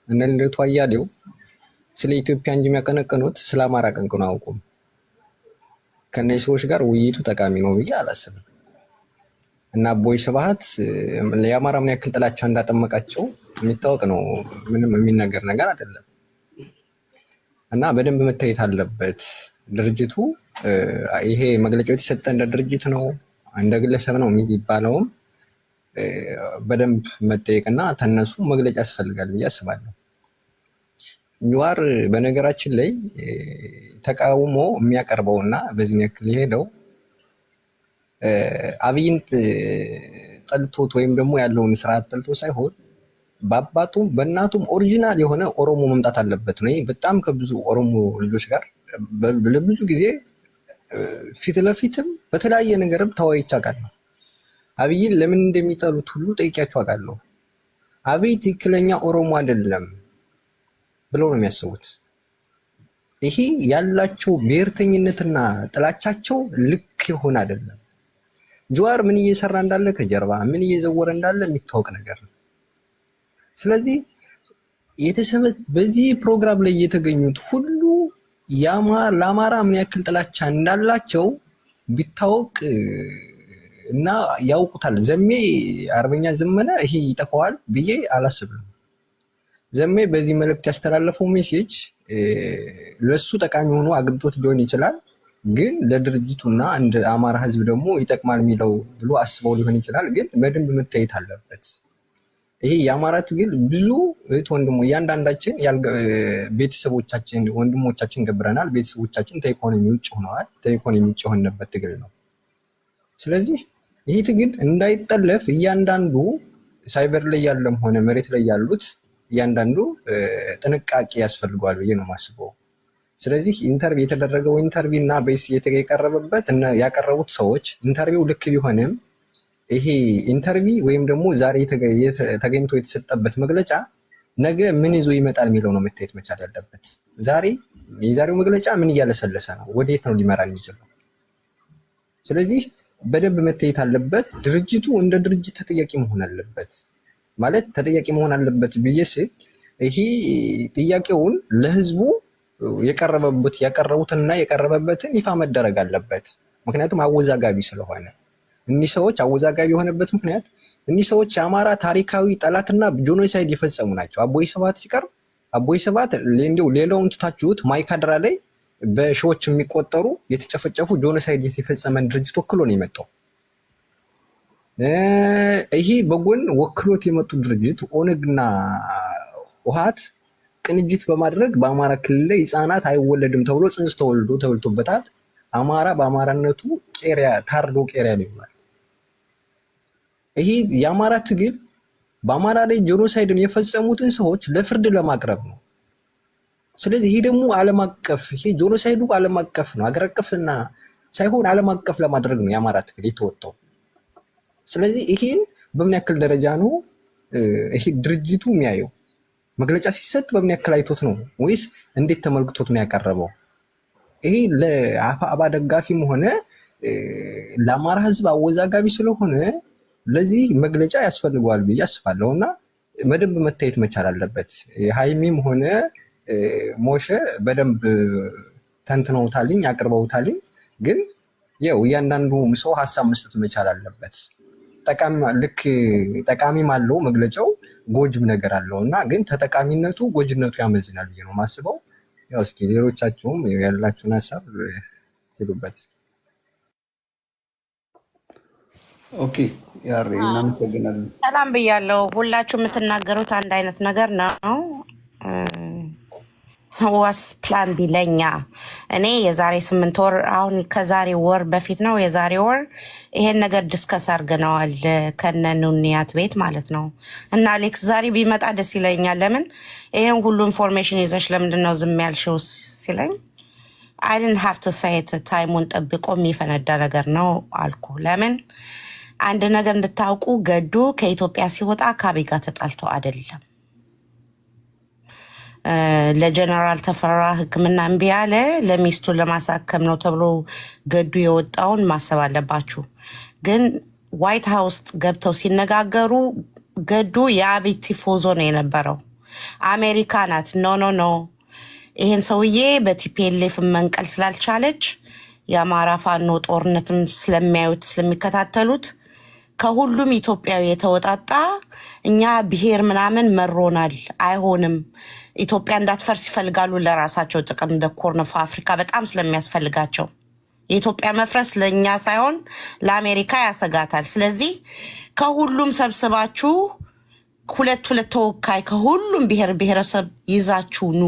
እነ ልደቱ አያሌው ስለ ኢትዮጵያ እንጂ የሚያቀነቅኑት ስለ አማራ አቀንቅነው አያውቁም። ከእነዚህ ሰዎች ጋር ውይይቱ ጠቃሚ ነው ብዬ አላስብም። እና አቦይ ስብሃት የአማራ ምን ያክል ጥላቻ እንዳጠመቃቸው የሚታወቅ ነው። ምንም የሚነገር ነገር አይደለም። እና በደንብ መታየት አለበት። ድርጅቱ ይሄ መግለጫው የተሰጠ እንደ ድርጅት ነው እንደ ግለሰብ ነው የሚባለውም በደንብ መጠየቅና ተነሱ መግለጫ ያስፈልጋል ብዬ አስባለሁ። ጀዋር በነገራችን ላይ ተቃውሞ የሚያቀርበውና በዚህ ያክል የሄደው አብይን ጠልቶት ወይም ደግሞ ያለውን ስርዓት ጠልቶ ሳይሆን በአባቱም በእናቱም original የሆነ ኦሮሞ መምጣት አለበት ነው። በጣም ከብዙ ኦሮሞ ልጆች ጋር ለብዙ ጊዜ ፊት ለፊትም በተለያየ ነገርም ተወያይቼ አውቃለሁ። አብይን ለምን እንደሚጠሉት ሁሉ ጠይቂያቸው አውቃለሁ። አብይ ትክክለኛ ኦሮሞ አይደለም ብለው ነው የሚያስቡት። ይሄ ያላቸው ብሔርተኝነትና ጥላቻቸው ልክ የሆነ አይደለም። ጀዋር ምን እየሰራ እንዳለ ከጀርባ ምን እየዘወረ እንዳለ የሚታወቅ ነገር ነው። ስለዚህ በዚህ ፕሮግራም ላይ የተገኙት ሁሉ ለአማራ ምን ያክል ጥላቻ እንዳላቸው ቢታወቅ እና ያውቁታል። ዘሜ አርበኛ ዘመነ ይሄ ይጠፋዋል ብዬ አላስብም። ዘሜ በዚህ መልእክት ያስተላለፈው message ለሱ ጠቃሚ ሆኖ አግኝቶት ሊሆን ይችላል፣ ግን ለድርጅቱና እንደ አማራ ሕዝብ ደግሞ ይጠቅማል የሚለው ብሎ አስበው ሊሆን ይችላል። ግን በደንብ መታየት አለበት። ይሄ የአማራ ትግል ብዙ እህት ወንድሞ እያንዳንዳችን ቤተሰቦቻችን ወንድሞቻችን ገብረናል። ቤተሰቦቻችን ከኢኮኖሚ ውጭ ሆነዋል። ከኢኮኖሚ ውጭ የሆነበት ትግል ነው። ስለዚህ ይህ ትግል እንዳይጠለፍ እያንዳንዱ ሳይበር ላይ ያለም ሆነ መሬት ላይ ያሉት እያንዳንዱ ጥንቃቄ ያስፈልገዋል ብዬ ነው የማስበው። ስለዚህ interview የተደረገው interview እና በስ የቀረበበት ያቀረቡት ሰዎች interview ው ልክ ቢሆንም ይሄ interview ወይም ደግሞ ዛሬ ተገኝቶ የተሰጠበት መግለጫ ነገ ምን ይዞ ይመጣል የሚለው ነው መታየት መቻል ያለበት። ዛሬ የዛሬው መግለጫ ምን እያለሰለሰ ነው? ወዴት ነው ሊመራ የሚችለው? ስለዚህ በደንብ መታየት አለበት። ድርጅቱ እንደ ድርጅት ተጠያቂ መሆን አለበት። ማለት ተጠያቂ መሆን አለበት ብዬ ስል ይሄ ጥያቄውን ለህዝቡ የቀረበበት ያቀረቡትና የቀረበበትን ይፋ መደረግ አለበት። ምክንያቱም አወዛጋቢ ስለሆነ እኒህ ሰዎች አወዛጋቢ የሆነበት ምክንያት እኒህ ሰዎች የአማራ ታሪካዊ ጠላትና genocide የፈጸሙ ናቸው። አቦይ ስብሃት ሲቀርብ አቦይ ስብሃት እንዲሁ ሌላውን ትታችሁት ማይካድራ ላይ በሺዎች የሚቆጠሩ የተጨፈጨፉ genocide የፈጸመን ድርጅት ወክሎ ነው የመጣው። ይሄ በጎን ወክሎት የመጡ ድርጅት ኦነግና ህወሓት ቅንጅት በማድረግ በአማራ ክልል ላይ ህፃናት አይወለድም ተብሎ ጽንስ ተወልዶ ተበልቶበታል። አማራ በአማራነቱ ቄሪያ ታርዶ ቄሪያ ነው ይሆናል። ይሄ የአማራ ትግል በአማራ ላይ genocide ን የፈጸሙትን ሰዎች ለፍርድ ለማቅረብ ነው። ስለዚህ ይሄ ደግሞ ዓለም አቀፍ ይሄ genocide ኡ ዓለም አቀፍ ነው፣ አገር አቀፍና ሳይሆን ዓለም አቀፍ ለማድረግ ነው የአማራ ትግል የተወጣው። ስለዚህ ይሄን በምን ያክል ደረጃ ነው ይሄ ድርጅቱ የሚያየው? መግለጫ ሲሰጥ በምን ያክል አይቶት ነው ወይስ እንዴት ተመልክቶት ነው ያቀረበው? ይሄ ለአፋአባ ደጋፊም ሆነ ለአማራ ሕዝብ አወዛጋቢ ስለሆነ ለዚህ መግለጫ ያስፈልገዋል ብዬ አስባለሁ እና በደንብ መታየት መቻል አለበት። ሀይሚም ሆነ ሞሸ በደንብ ተንትነውታልኝ አቅርበውታልኝ። ግን ያው እያንዳንዱ ሰው ሀሳብ መስጠት መቻል አለበት። ልክ ጠቃሚም አለው መግለጫው፣ ጎጅም ነገር አለው እና ግን ተጠቃሚነቱ ጎጅነቱ ያመዝናል ብዬ ነው የማስበው። ያው እስኪ ሌሎቻችሁም ያላችሁን ሀሳብ ሄዱበት እስኪ። Okay ያሬ እናመሰግናለን። ሰላም ብያለሁ። ሁላችሁ የምትናገሩት አንድ አይነት ነገር ነው። What's plan B ለኛ እኔ የዛሬ 8 ወር አሁን ከዛሬ ወር በፊት ነው የዛሬ ወር ይሄን ነገር discuss አድርገነዋል ከነ ኑንያት ቤት ማለት ነው። እና አሌክስ ዛሬ ቢመጣ ደስ ይለኛል። ለምን ይሄን ሁሉ information ይዘሽ ለምንድን ነው ዝም ያልሽው ሲለኝ I didn't have to say it፣ time ኡን ጠብቆ የሚፈነዳ ነገር ነው አልኩ። ለምን አንድ ነገር እንድታውቁ ገዱ ከኢትዮጵያ ሲወጣ ከአብይ ጋር ተጣልቶ አይደለም። ለጀነራል ተፈራ ሕክምና እምቢ ያለ ለሚስቱ ለማሳከም ነው ተብሎ ገዱ የወጣውን ማሰብ አለባችሁ። ግን White House ገብተው ሲነጋገሩ ገዱ የአብይ ቲፎዞ ነው የነበረው። አሜሪካ ናት no, no, no፣ ይሄን ሰውዬ በ TPLF መንቀል ስላልቻለች፣ የአማራ ፋኖ ጦርነትም ስለሚያዩት ስለሚከታተሉት፣ ከሁሉም ኢትዮጵያዊ የተወጣጣ፣ እኛ ብሔር ምናምን መሮናል፣ አይሆንም። ኢትዮጵያ እንዳትፈርስ ይፈልጋሉ ለራሳቸው ጥቅም። The Horn of Africa በጣም ስለሚያስፈልጋቸው የኢትዮጵያ መፍረስ ለእኛ ሳይሆን ለአሜሪካ ያሰጋታል። ስለዚህ ከሁሉም ሰብስባችሁ ሁለት ሁለት ተወካይ ከሁሉም ብሔር ብሔረሰብ ይዛችሁ ኑ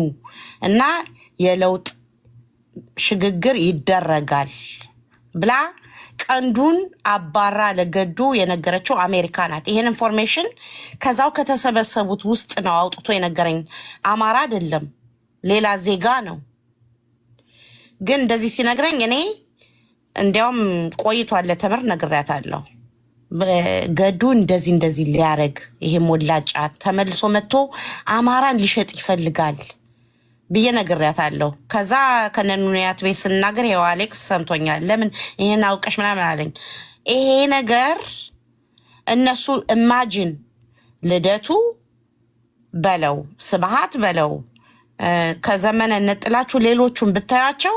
እና የለውጥ ሽግግር ይደረጋል ብላ ቀንዱን አባራ ለገዱ የነገረችው አሜሪካ ናት። ይሄን information ከዛው ከተሰበሰቡት ውስጥ ነው አውጥቶ የነገረኝ። አማራ አይደለም፣ ሌላ ዜጋ ነው። ግን እንደዚህ ሲነግረኝ እኔ እንዲያውም ቆይቷል ለተምር ነግሬያታለሁ። ገዱ እንደዚህ እንደዚህ ሊያረግ፣ ይሄ ሞላጫ ተመልሶ መጥቶ አማራን ሊሸጥ ይፈልጋል ብዬ ነግሬያታለሁ። ከዛ ከነኑንያት ቤት ስናገር ይኸው አሌክስ ሰምቶኛል። ለምን ይሄን አውቀሽ ምናምን አለኝ። ይሄ ነገር እነሱ imagine ልደቱ በለው ስብሃት በለው ከዘመነ ነጥላችሁ ሌሎቹን ብታያቸው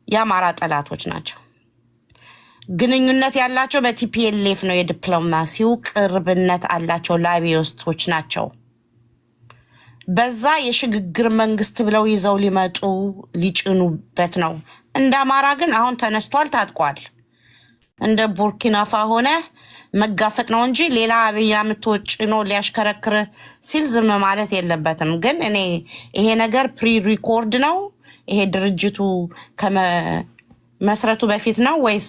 የአማራ ጠላቶች ናቸው። ግንኙነት ያላቸው በ TPLF ነው። የዲፕሎማሲው ቅርብነት አላቸው። Lobbyist ኦች ናቸው። በዛ የሽግግር መንግስት ብለው ይዘው ሊመጡ ሊጭኑበት ነው። እንደ አማራ ግን አሁን ተነስቷል፣ ታጥቋል። እንደ ቡርኪናፋ ሆነ መጋፈጥ ነው እንጂ ሌላ አብይ አምጥቶ ጭኖ ሊያሽከረክር ሲል ዝም ማለት የለበትም። ግን እኔ ይሄ ነገር pre record ነው፣ ይሄ ድርጅቱ ከመስረቱ በፊት ነው ወይስ፣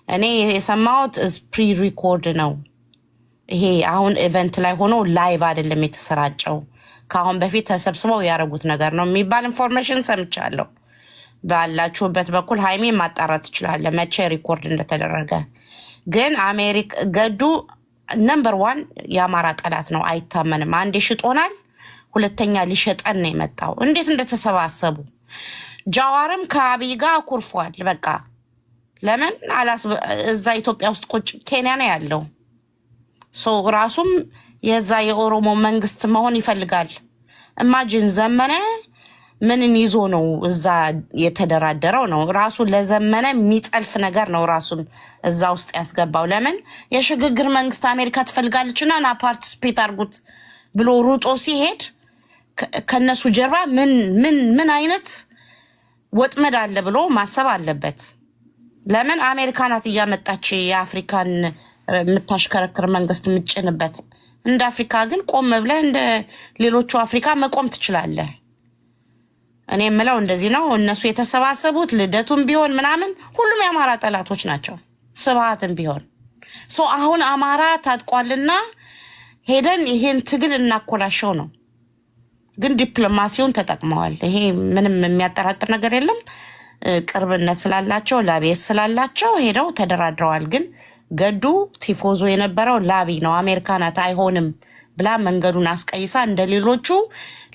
እኔ የሰማሁት pre record ነው። ይሄ አሁን event ላይ ሆኖ live አይደለም የተሰራጨው። ከአሁን በፊት ተሰብስበው ያደረጉት ነገር ነው የሚባል information ሰምቻለሁ። ባላችሁበት በኩል ሀይሜ ማጣራት ትችላለህ መቼ record እንደተደረገ። ግን አሜሪካ ገዱ number one የአማራ ጠላት ነው፣ አይታመንም። አንዴ ሽጦናል፣ ሁለተኛ ሊሸጠን ነው የመጣው። እንዴት እንደተሰባሰቡ፣ ጃዋርም ከአብይ ጋር አኩርፏል። በቃ ለምን እዛ ኢትዮጵያ ውስጥ ቁጭ፣ ኬንያ ነው ያለው። So ራሱም የዛ የኦሮሞ መንግስት መሆን ይፈልጋል። Imagine ዘመነ ምንን ይዞ ነው እዛ የተደራደረው? ነው ራሱ ለዘመነ የሚጠልፍ ነገር ነው ራሱን እዛ ውስጥ ያስገባው። ለምን የሽግግር መንግስት አሜሪካ ትፈልጋለች እና ና participate አድርጉት ብሎ ሩጦ ሲሄድ ከነሱ ጀርባ ምን ምን ምን አይነት ወጥመድ አለ ብሎ ማሰብ አለበት። ለምን አሜሪካ ናት እያመጣች የአፍሪካን የምታሽከረክር መንግስት የምጭንበት። እንደ አፍሪካ ግን ቆም ብለህ እንደ ሌሎቹ አፍሪካ መቆም ትችላለህ። እኔ የምለው እንደዚህ ነው። እነሱ የተሰባሰቡት ልደቱም ቢሆን ምናምን ሁሉም የአማራ ጠላቶች ናቸው። ስብሃትም ቢሆን። So አሁን አማራ ታጥቋልና ሄደን ይሄን ትግል እናኮላሸው ነው። ግን ዲፕሎማሲውን ተጠቅመዋል። ይሄ ምንም የሚያጠራጥር ነገር የለም። ቅርብነት ስላላቸው፣ lobbyist ስላላቸው ሄደው ተደራድረዋል። ግን ገዱ ቲፎዞ የነበረው lobby ነው። አሜሪካ ናት አይሆንም ብላ መንገዱን አስቀይሳ እንደ ሌሎቹ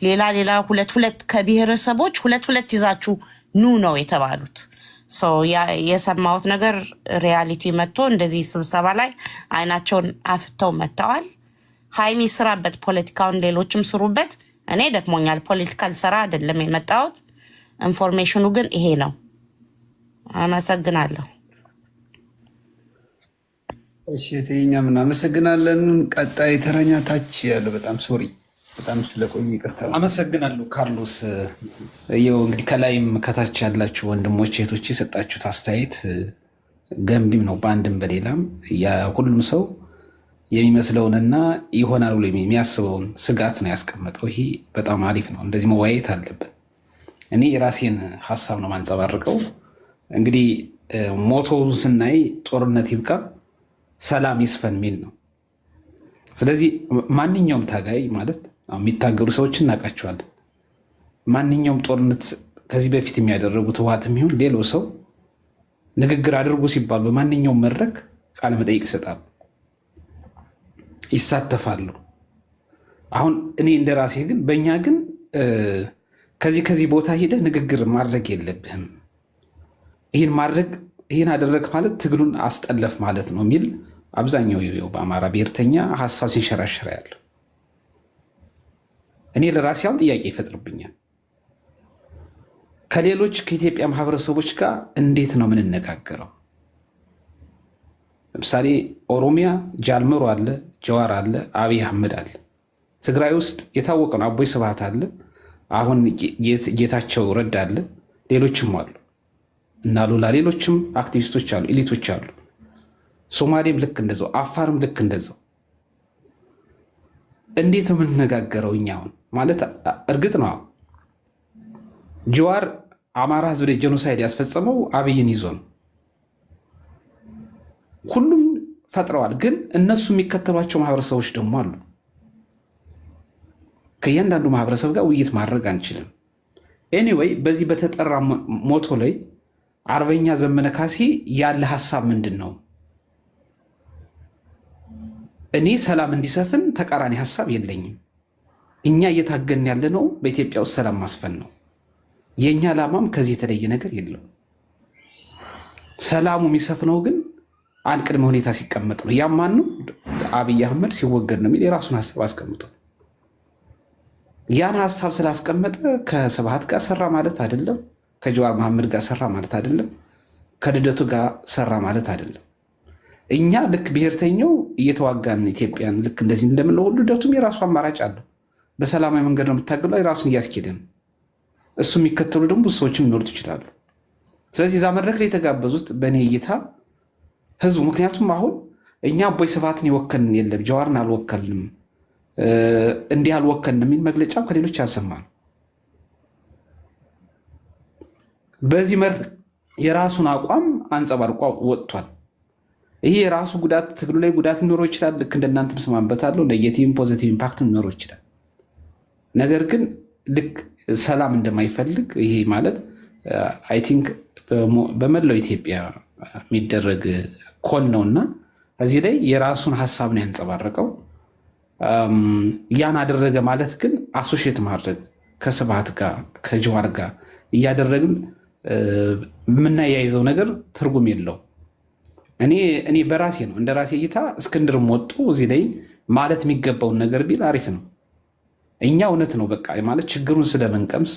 ሌላ ሌላ ሁለት ሁለት ከብሔረሰቦች ሁለት ሁለት ይዛችሁ ኑ ነው የተባሉት። So የሰማሁት ነገር reality መጥቶ እንደዚህ ስብሰባ ላይ አይናቸውን አፍተው መጥተዋል። ሀይሚ ስራበት ፖለቲካውን፣ ሌሎችም ስሩበት። እኔ ደክሞኛል። ፖለቲካ ልሰራ አይደለም የመጣሁት። Information ኑ ግን ይሄ ነው። አመሰግናለሁ። እሺ እህቴ፣ እኛም እናመሰግናለን። ቀጣይ ተረኛ ታች ያለው፣ በጣም sorry፣ በጣም ስለቆየ ይቅርታ። አመሰግናለሁ ካርሎስ። ይኸው እንግዲህ ከላይም ከታች ያላችሁ ወንድሞች እህቶች የሰጣችሁት አስተያየት ገንቢም ነው። በአንድም በሌላም ሁሉም ሰው የሚመስለውንና ይሆናል ብሎ የሚያስበውን ስጋት ነው ያስቀመጠው። ይሄ በጣም አሪፍ ነው። እንደዚህ መወያየት አለብን። እኔ የራሴን ሀሳብ ነው ማንጸባርቀው። እንግዲህ motto ውን ስናይ ጦርነት ይብቃ ሰላም ይስፈን የሚል ነው። ስለዚህ ማንኛውም ታጋይ ማለት የሚታገሉ ሰዎች እናውቃቸዋለን። ማንኛውም ጦርነት ከዚህ በፊት የሚያደረጉት ህወሓትም ይሁን ሌላው ሰው ንግግር አድርጉ ሲባሉ በማንኛውም መድረክ ቃለ መጠይቅ ይሰጣሉ፣ ይሳተፋሉ። አሁን እኔ እንደ ራሴ ግን በእኛ ግን ከዚህ ከዚህ ቦታ ሄደህ ንግግር ማድረግ የለብህም፣ ይህን ማድረግ ይህን አደረግ ማለት ትግሉን አስጠለፍ ማለት ነው የሚል አብዛኛው በአማራ ብሔርተኛ ሀሳብ ሲንሸራሸር ያለው እኔ ለራሴ አሁን ጥያቄ ይፈጥርብኛል። ከሌሎች ከኢትዮጵያ ማህበረሰቦች ጋር እንዴት ነው የምንነጋገረው? ለምሳሌ ኦሮሚያ ጃልመሮ አለ፣ ጀዋር አለ፣ አብይ አህመድ አለ። ትግራይ ውስጥ የታወቀ ነው፣ አቦይ ስብሃት አለ፣ አሁን ጌታቸው ረዳ አለ፣ ሌሎችም አሉ እና ሉላ ሌሎችም አክቲቪስቶች አሉ፣ elite ኦች አሉ። ሶማሌም ልክ እንደዛው፣ አፋርም ልክ እንደዛው። እንዴት ነው የምንነጋገረው እኛ አሁን? ማለት እርግጥ ነው ጀዋር አማራ ህዝብ ላይ genocide ያስፈጸመው አብይን ይዞ ነው። ሁሉም ፈጥረዋል። ግን እነሱ የሚከተሏቸው ማህበረሰቦች ደግሞ አሉ። ከእያንዳንዱ ማህበረሰብ ጋር ውይይት ማድረግ አንችልም። Anyway በዚህ በተጠራ motto ላይ አርበኛ ዘመነ ካሴ ያለ ሀሳብ ምንድን ነው? እኔ ሰላም እንዲሰፍን ተቃራኒ ሀሳብ የለኝም። እኛ እየታገልን ያለነው በኢትዮጵያ ውስጥ ሰላም ማስፈን ነው። የእኛ ዓላማም ከዚህ የተለየ ነገር የለውም። ሰላሙ የሚሰፍነው ግን አንድ ቅድመ ሁኔታ ሲቀመጥ ነው። ያም ማን ነው? አብይ አህመድ ሲወገድ ነው የሚል የራሱን ሀሳብ አስቀምጦ ያን ሀሳብ ስላስቀመጠ ከስብሃት ጋር ሰራ ማለት አይደለም። ከጀዋር መሐመድ ጋር ሰራ ማለት አይደለም። ከልደቱ ጋር ሰራ ማለት አይደለም። እኛ ልክ ብሔርተኛው እየተዋጋን ኢትዮጵያን ልክ እንደዚህ እንደምንለው ሁሉ ልደቱም የራሱ አማራጭ አለው። በሰላማዊ መንገድ ነው የምታገለው፣ የራሱን እያስኬደ ነው። እሱ የሚከተሉ ደግሞ ብዙ ሰዎችም ሊኖሩት ይችላሉ። ስለዚህ እዛ መድረክ ላይ የተጋበዙት በእኔ እይታ ህዝቡ፣ ምክንያቱም አሁን እኛ አቦይ ስብሃትን የወከልን የለም፣ ጀዋርን አልወከልንም፣ እንዲህ አልወከልንም የሚል መግለጫም ከሌሎች አልሰማንም። በዚህ መድረክ የራሱን አቋም አንጸባርቆ ወጥቷል። ይሄ የራሱ ጉዳት ትግሉ ላይ ጉዳት ሊኖረው ይችላል። ልክ እንደናንተም ስማበታለሁ፣ negative ም positive impact ሊኖረው ይችላል። ነገር ግን ልክ ሰላም እንደማይፈልግ ይሄ ማለት I think በመላው ኢትዮጵያ የሚደረግ call ነው እና እዚህ ላይ የራሱን ሀሳብ ነው ያንጸባረቀው። ያን አደረገ ማለት ግን associate ማድረግ ከስብሃት ጋር ከጀዋር ጋር እያደረግን የምናያይዘው ነገር ትርጉም የለው። እኔ በራሴ ነው እንደ ራሴ እይታ እስክንድርም ወጡ እዚህ ላይ ማለት የሚገባውን ነገር ቢል አሪፍ ነው። እኛ እውነት ነው በቃ ማለት ችግሩን ስለምንቀምስ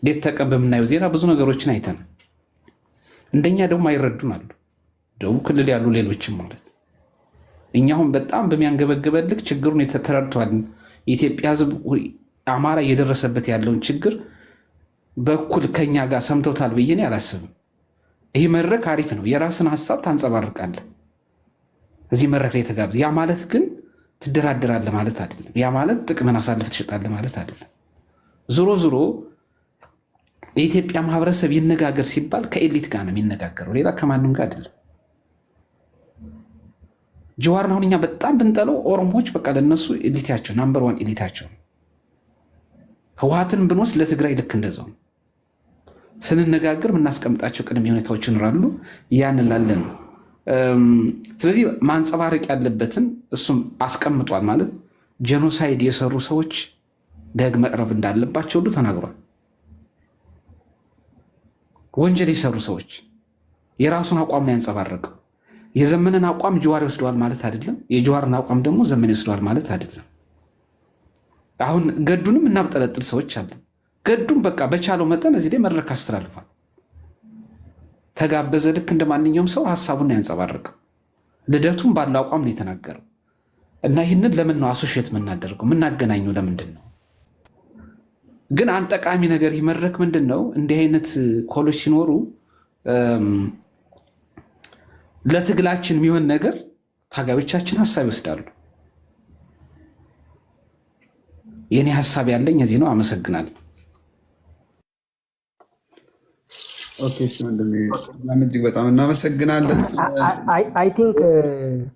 ሌት ተቀን በምናየው ዜና ብዙ ነገሮችን አይተናል። እንደኛ ደግሞ አይረዱን አሉ፣ ደቡብ ክልል ያሉ ሌሎችም ማለት እኛ አሁን በጣም በሚያንገበግበን ልክ ችግሩን ተረድቷል። የኢትዮጵያ ሕዝብ አማራ እየደረሰበት ያለውን ችግር በኩል ከኛ ጋር ሰምተውታል ብዬ እኔ አላስብም። ይህ መድረክ አሪፍ ነው። የራስን ሀሳብ ታንጸባርቃለህ እዚህ መድረክ ላይ ተጋብዘህ። ያ ማለት ግን ትደራደራለህ ማለት አይደለም። ያ ማለት ጥቅምን አሳልፈህ ትሸጣለህ ማለት አይደለም። ዞሮ ዞሮ የኢትዮጵያ ማህበረሰብ ይነጋገር ሲባል ከ elite ጋር ነው የሚነጋገረው፣ ሌላ ከማንም ጋር አይደለም። ጀዋርን አሁን እኛ በጣም ብንጠለው ኦሮሞዎች በቃ ለነሱ elite ኣቸው number one elite ኣቸው ነው። ህወሓትን ብንወስድ ለትግራይ ልክ እንደዛው ነው። ስንነጋገር የምናስቀምጣቸው ቅድመ ሁኔታዎች ይኖራሉ። ያን ላለን ስለዚህ ማንጸባረቅ ያለበትን እሱም አስቀምጧል። ማለት genocide የሰሩ ሰዎች ለህግ መቅረብ እንዳለባቸው ሁሉ ተናግሯል። ወንጀል የሰሩ ሰዎች የራሱን አቋም ነው ያንጸባረቀው። የዘመንን አቋም ጀዋር ይወስደዋል ማለት አይደለም። የጀዋርን አቋም ደግሞ ዘመን ይወስደዋል ማለት አይደለም። አሁን ገዱንም እናብጠለጥል ሰዎች አለን። ገዱም በቃ በቻለው መጠን እዚህ ላይ መድረክ አስተላልፏል። ተጋበዘ። ልክ እንደ ማንኛውም ሰው ሀሳቡን ያንጸባረቀው። ልደቱም ባለው አቋም ነው የተናገረው። እና ይህንን ለምን ነው associate የምናደርገው የምናገናኘው ለምንድን ነው? ግን አንድ ጠቃሚ ነገር ይህ መድረክ ምንድን ነው እንዲህ አይነት call ኦች ሲኖሩ ለትግላችን የሚሆን ነገር ታጋዮቻችን ሀሳብ ይወስዳሉ። የእኔ ሀሳብ ያለኝ እዚህ ነው። አመሰግናለሁ። Okay እሺ ወንድሜ እኛም እጅግ በጣም እናመሰግናለን። I think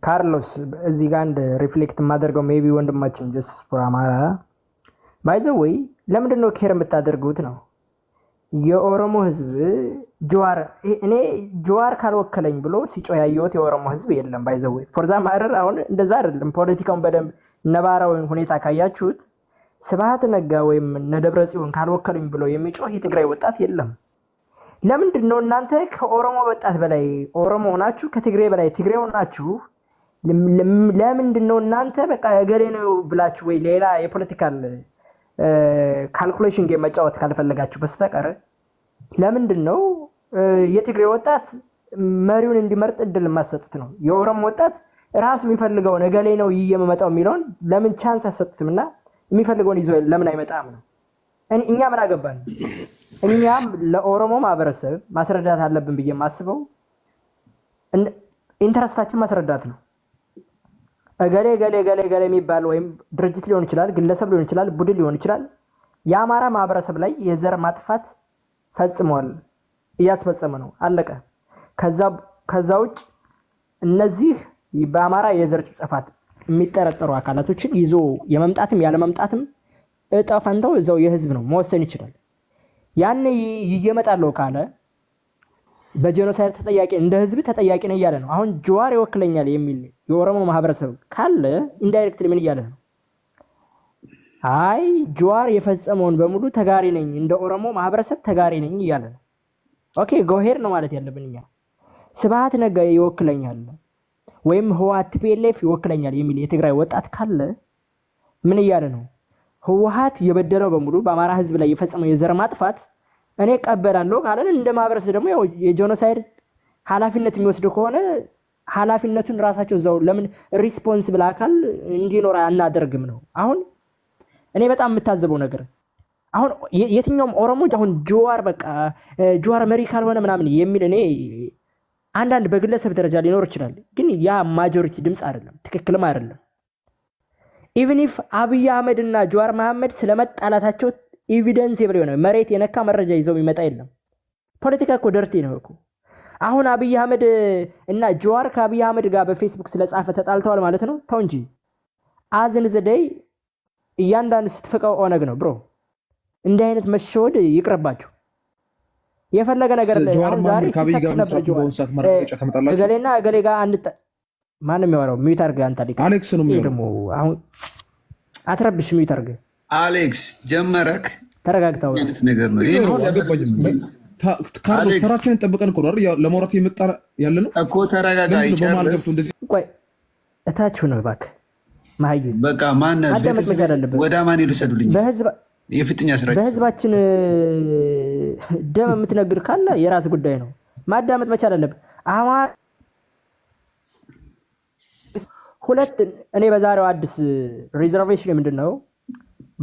ካርሎስ እዚህ ጋር አንድ reflect የማደርገው maybe ወንድማችን Justice for አማራ by the way ለምንድን ነው care የምታደርጉት ነው የኦሮሞ ህዝብ ጀዋር እኔ ጀዋር ካልወከለኝ ብሎ ሲጮህ ያየሁት የኦሮሞ ህዝብ የለም። By the way, for that matter አሁን እንደዛ አይደለም። ፖለቲካውን በደንብ ነባራዊ ሁኔታ ካያችሁት ስብሃት ነጋ ወይም እነ ደብረ ጽዮን ካልወከሉኝ ብሎ የሚጮህ የትግራይ ወጣት የለም። ለምንድን ነው እናንተ ከኦሮሞ ወጣት በላይ ኦሮሞ ሆናችሁ ከትግሬ በላይ ትግሬ ሆናችሁ ለምንድን ነው እናንተ በቃ እገሌ ነው ብላችሁ ወይ ሌላ የ political calculation game መጫወት ካልፈለጋችሁ በስተቀር ለምንድን ነው የትግሬ ወጣት መሪውን እንዲመርጥ እድል የማሰጡት ነው? የኦሮሞ ወጣት ራሱ የሚፈልገውን እገሌ ነው ይዤ የምመጣው የሚለውን ለምን chance አሰጡትም? እና የሚፈልገውን ይዞ ለምን አይመጣም ነው። እኛ ምን አገባን? እኛም ለኦሮሞ ማህበረሰብ ማስረዳት አለብን ብዬ የማስበው interest ኣችን ማስረዳት ነው። እገሌ እገሌ እገሌ እገሌ የሚባል ወይም ድርጅት ሊሆን ይችላል፣ ግለሰብ ሊሆን ይችላል፣ ቡድን ሊሆን ይችላል። የአማራ ማህበረሰብ ላይ የዘር ማጥፋት ፈጽሟል፣ እያስፈጸመ ነው። አለቀ። ከዛ ውጭ እነዚህ በአማራ የዘር ጭፍጨፋት የሚጠረጠሩ አካላቶችን ይዞ የመምጣትም ያለመምጣትም እጣ ፈንታው እዛው የህዝብ ነው፣ መወሰን ይችላል። ያኔ ይመጣለሁ ካለ በ genocide ተጠያቂ እንደ ህዝብ ተጠያቂ ነው እያለ ነው። አሁን ጀዋር ይወክለኛል የሚል የኦሮሞ ማህበረሰብ ካለ indirectly ምን እያለ ነው? አይ ጀዋር የፈጸመውን በሙሉ ተጋሪ ነኝ፣ እንደ ኦሮሞ ማህበረሰብ ተጋሪ ነኝ እያለ ነው። Okay, go ahead ነው ማለት ያለብን እኛ። ስብሃት ነጋ ይወክለኛል ወይም ህወሓት TPLF ይወክለኛል የሚል የትግራይ ወጣት ካለ ምን እያለ ነው? ህወሓት የበደለው በሙሉ፣ በአማራ ህዝብ ላይ የፈጸመው የዘር ማጥፋት እኔ እቀበላለሁ ካለን እንደ ማህበረሰብ ደግሞ ያው የ genocide ኃላፊነት የሚወስድ ከሆነ ኃላፊነቱን ራሳቸው እዛው ለምን responsible አካል እንዲኖር አናደርግም ነው። አሁን እኔ በጣም የምታዘበው ነገር አሁን የትኛውም ኦሮሞ አሁን ጀዋር በቃ ጀዋር መሪ ካልሆነ ምናምን የሚል እኔ አንዳንድ በግለሰብ ደረጃ ሊኖር ይችላል፣ ግን ያ majority ድምፅ አይደለም፣ ትክክልም አይደለም። Even if አብይ አህመድ እና ጀዋር መሐመድ ስለመጣላታቸው evidence የሆነ መሬት የነካ መረጃ ይዘው የሚመጣ የለም። ፖለቲካ እኮ dirty ነው እኮ። አሁን አብይ አህመድ እና ጀዋር ከአብይ አህመድ ጋር በፌስቡክ ስለጻፈ ተጣልተዋል ማለት ነው? ተው እንጂ። At the end of the day እያንዳንዱ ስትፍቀው ኦነግ ነው bro። እንዲህ አይነት መሸወድ ይቅርባችሁ። የፈለገ ነገር ጀዋር አሁን ዛሬ መሐመድ ከአብይ ጋር ሲሰክር ነበር መስራቱ ጀዋር በአሁኑ ሰዓት ማረጋገጫ ታመጣላችሁ? እገሌና እገሌ ጋር አንጠ ማንም የሚያወራው mute አድርገህ አንተ ሊቅ። አሌክስ ነው ይሄ የሚሆነው። ደግሞ አሁን አትረብሽ፣ mute አድርገህ። አሌክስ ጀመረክ። ተረጋግተው አይነት ነገር ነው ይሄ። አልገባኝም። ካርሎስ አሌክስ። ተራችንን ጠብቀን እኮ ነው አይደል? ለማውራት የመጣ ያለ ነው። እኮ ተረጋጋ፣ ለምንድን ነው በመሀል ይጨርስ። ገብቶ እንደዚህ? ቆይ እታች ነው እባክህ መሀይም። በቃ ማን ማዳመጥ ቤተሰብ መቻል አለብህ። ወደ አማኑኤል ውሰዱልኝ። በህዝብ የፍጥኛ ስራ። በህዝባችን ደም የምትነግር ካለ የራስ ጉዳይ ነው። ማዳመጥ መቻል አለብህ። አማራ ሁለት እኔ በዛሬው አዲስ reservation ምንድን ነው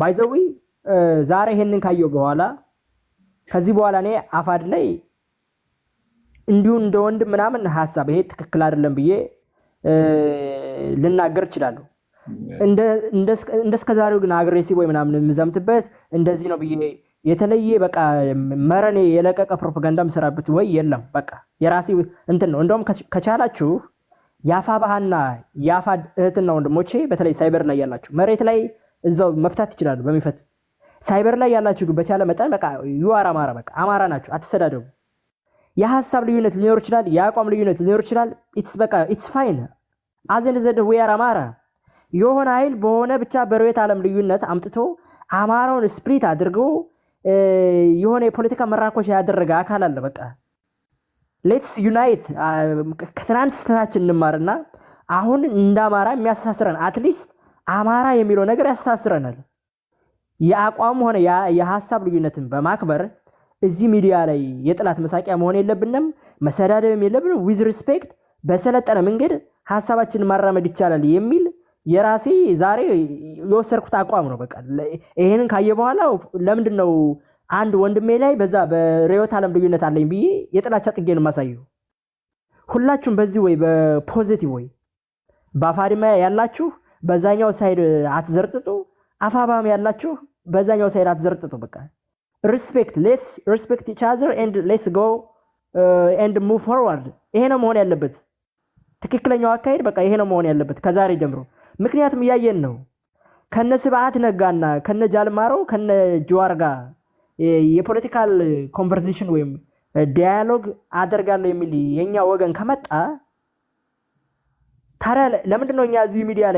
by the way ዛሬ ይሄንን ካየው በኋላ ከዚህ በኋላ እኔ አፋድ ላይ እንዲሁ እንደ ወንድም ምናምን ሀሳብ ይሄ ትክክል አይደለም ብዬ ልናገር እችላለሁ። እንደ እስከ ዛሬው ግን aggressive ወይ ምናምን የምዘምትበት እንደዚህ ነው ብዬ የተለየ በቃ መረኔ የለቀቀ ፕሮፓጋንዳ የምሰራበት ወይ የለም። በቃ የራሴ እንትን ነው። እንደውም ከቻላችሁ የአፋብኃና የአፋድ እህትና ወንድሞቼ በተለይ ሳይበር ላይ ያላችሁ መሬት ላይ እዛው መፍታት ይችላሉ። በሚፈት ሳይበር ላይ ያላችሁ ግን በቻለ መጠን በቃ you are አማራ፣ በቃ አማራ ናችሁ፣ አትሰዳደቡ። የሀሳብ ልዩነት ሊኖር ይችላል፣ የአቋም ልዩነት ሊኖር ይችላል። It's በቃ it's fine። At the end of the day we are አማራ። የሆነ ኃይል በሆነ ብቻ በርዕዮተ ዓለም ልዩነት አምጥቶ አማራውን split አድርጎ የሆነ የፖለቲካ መራኮሻ ያደረገ አካል አለ። በቃ let's unite፣ ከትናንት ስህተታችን እንማርና አሁን እንደ አማራ የሚያስተሳስረን at least አማራ የሚለው ነገር ያስተሳስረናል። የአቋም ሆነ የሀሳብ ልዩነትን በማክበር እዚህ ሚዲያ ላይ የጠላት መሳቂያ መሆን የለብንም፣ መሰዳደብም የለብንም። With respect በሰለጠነ መንገድ ሀሳባችንን ማራመድ ይቻላል የሚል የራሴ ዛሬ የወሰድኩት አቋም ነው። በቃ ይሄንን ካየ በኋላ ለምንድን ነው አንድ ወንድሜ ላይ በዛ በርዕዮተ ዓለም ልዩነት አለኝ ብዬ የጥላቻ ጥጌን የማሳየው? ሁላችሁም በዚህ ወይ በ positive ወይ በአፋድማ ያላችሁ በዛኛው side አትዘርጥጡ፣ አፋባም ያላችሁ በዛኛው side አትዘርጥጡ። በቃ respect, let's respect each other and let's go and move forward። ይሄ ነው መሆን ያለበት ትክክለኛው አካሄድ። በቃ ይሄ ነው መሆን ያለበት ከዛሬ ጀምሮ። ምክንያቱም እያየን ነው ከነ ስብዓት ነጋና ከነ ጃልማሮ ከነ ጀዋር ጋር የ political conversation ወይም dialogue አደርጋለሁ የሚል የኛ ወገን ከመጣ ታዲያ ለምንድን ነው እኛ እዚሁ ሚዲያ ላይ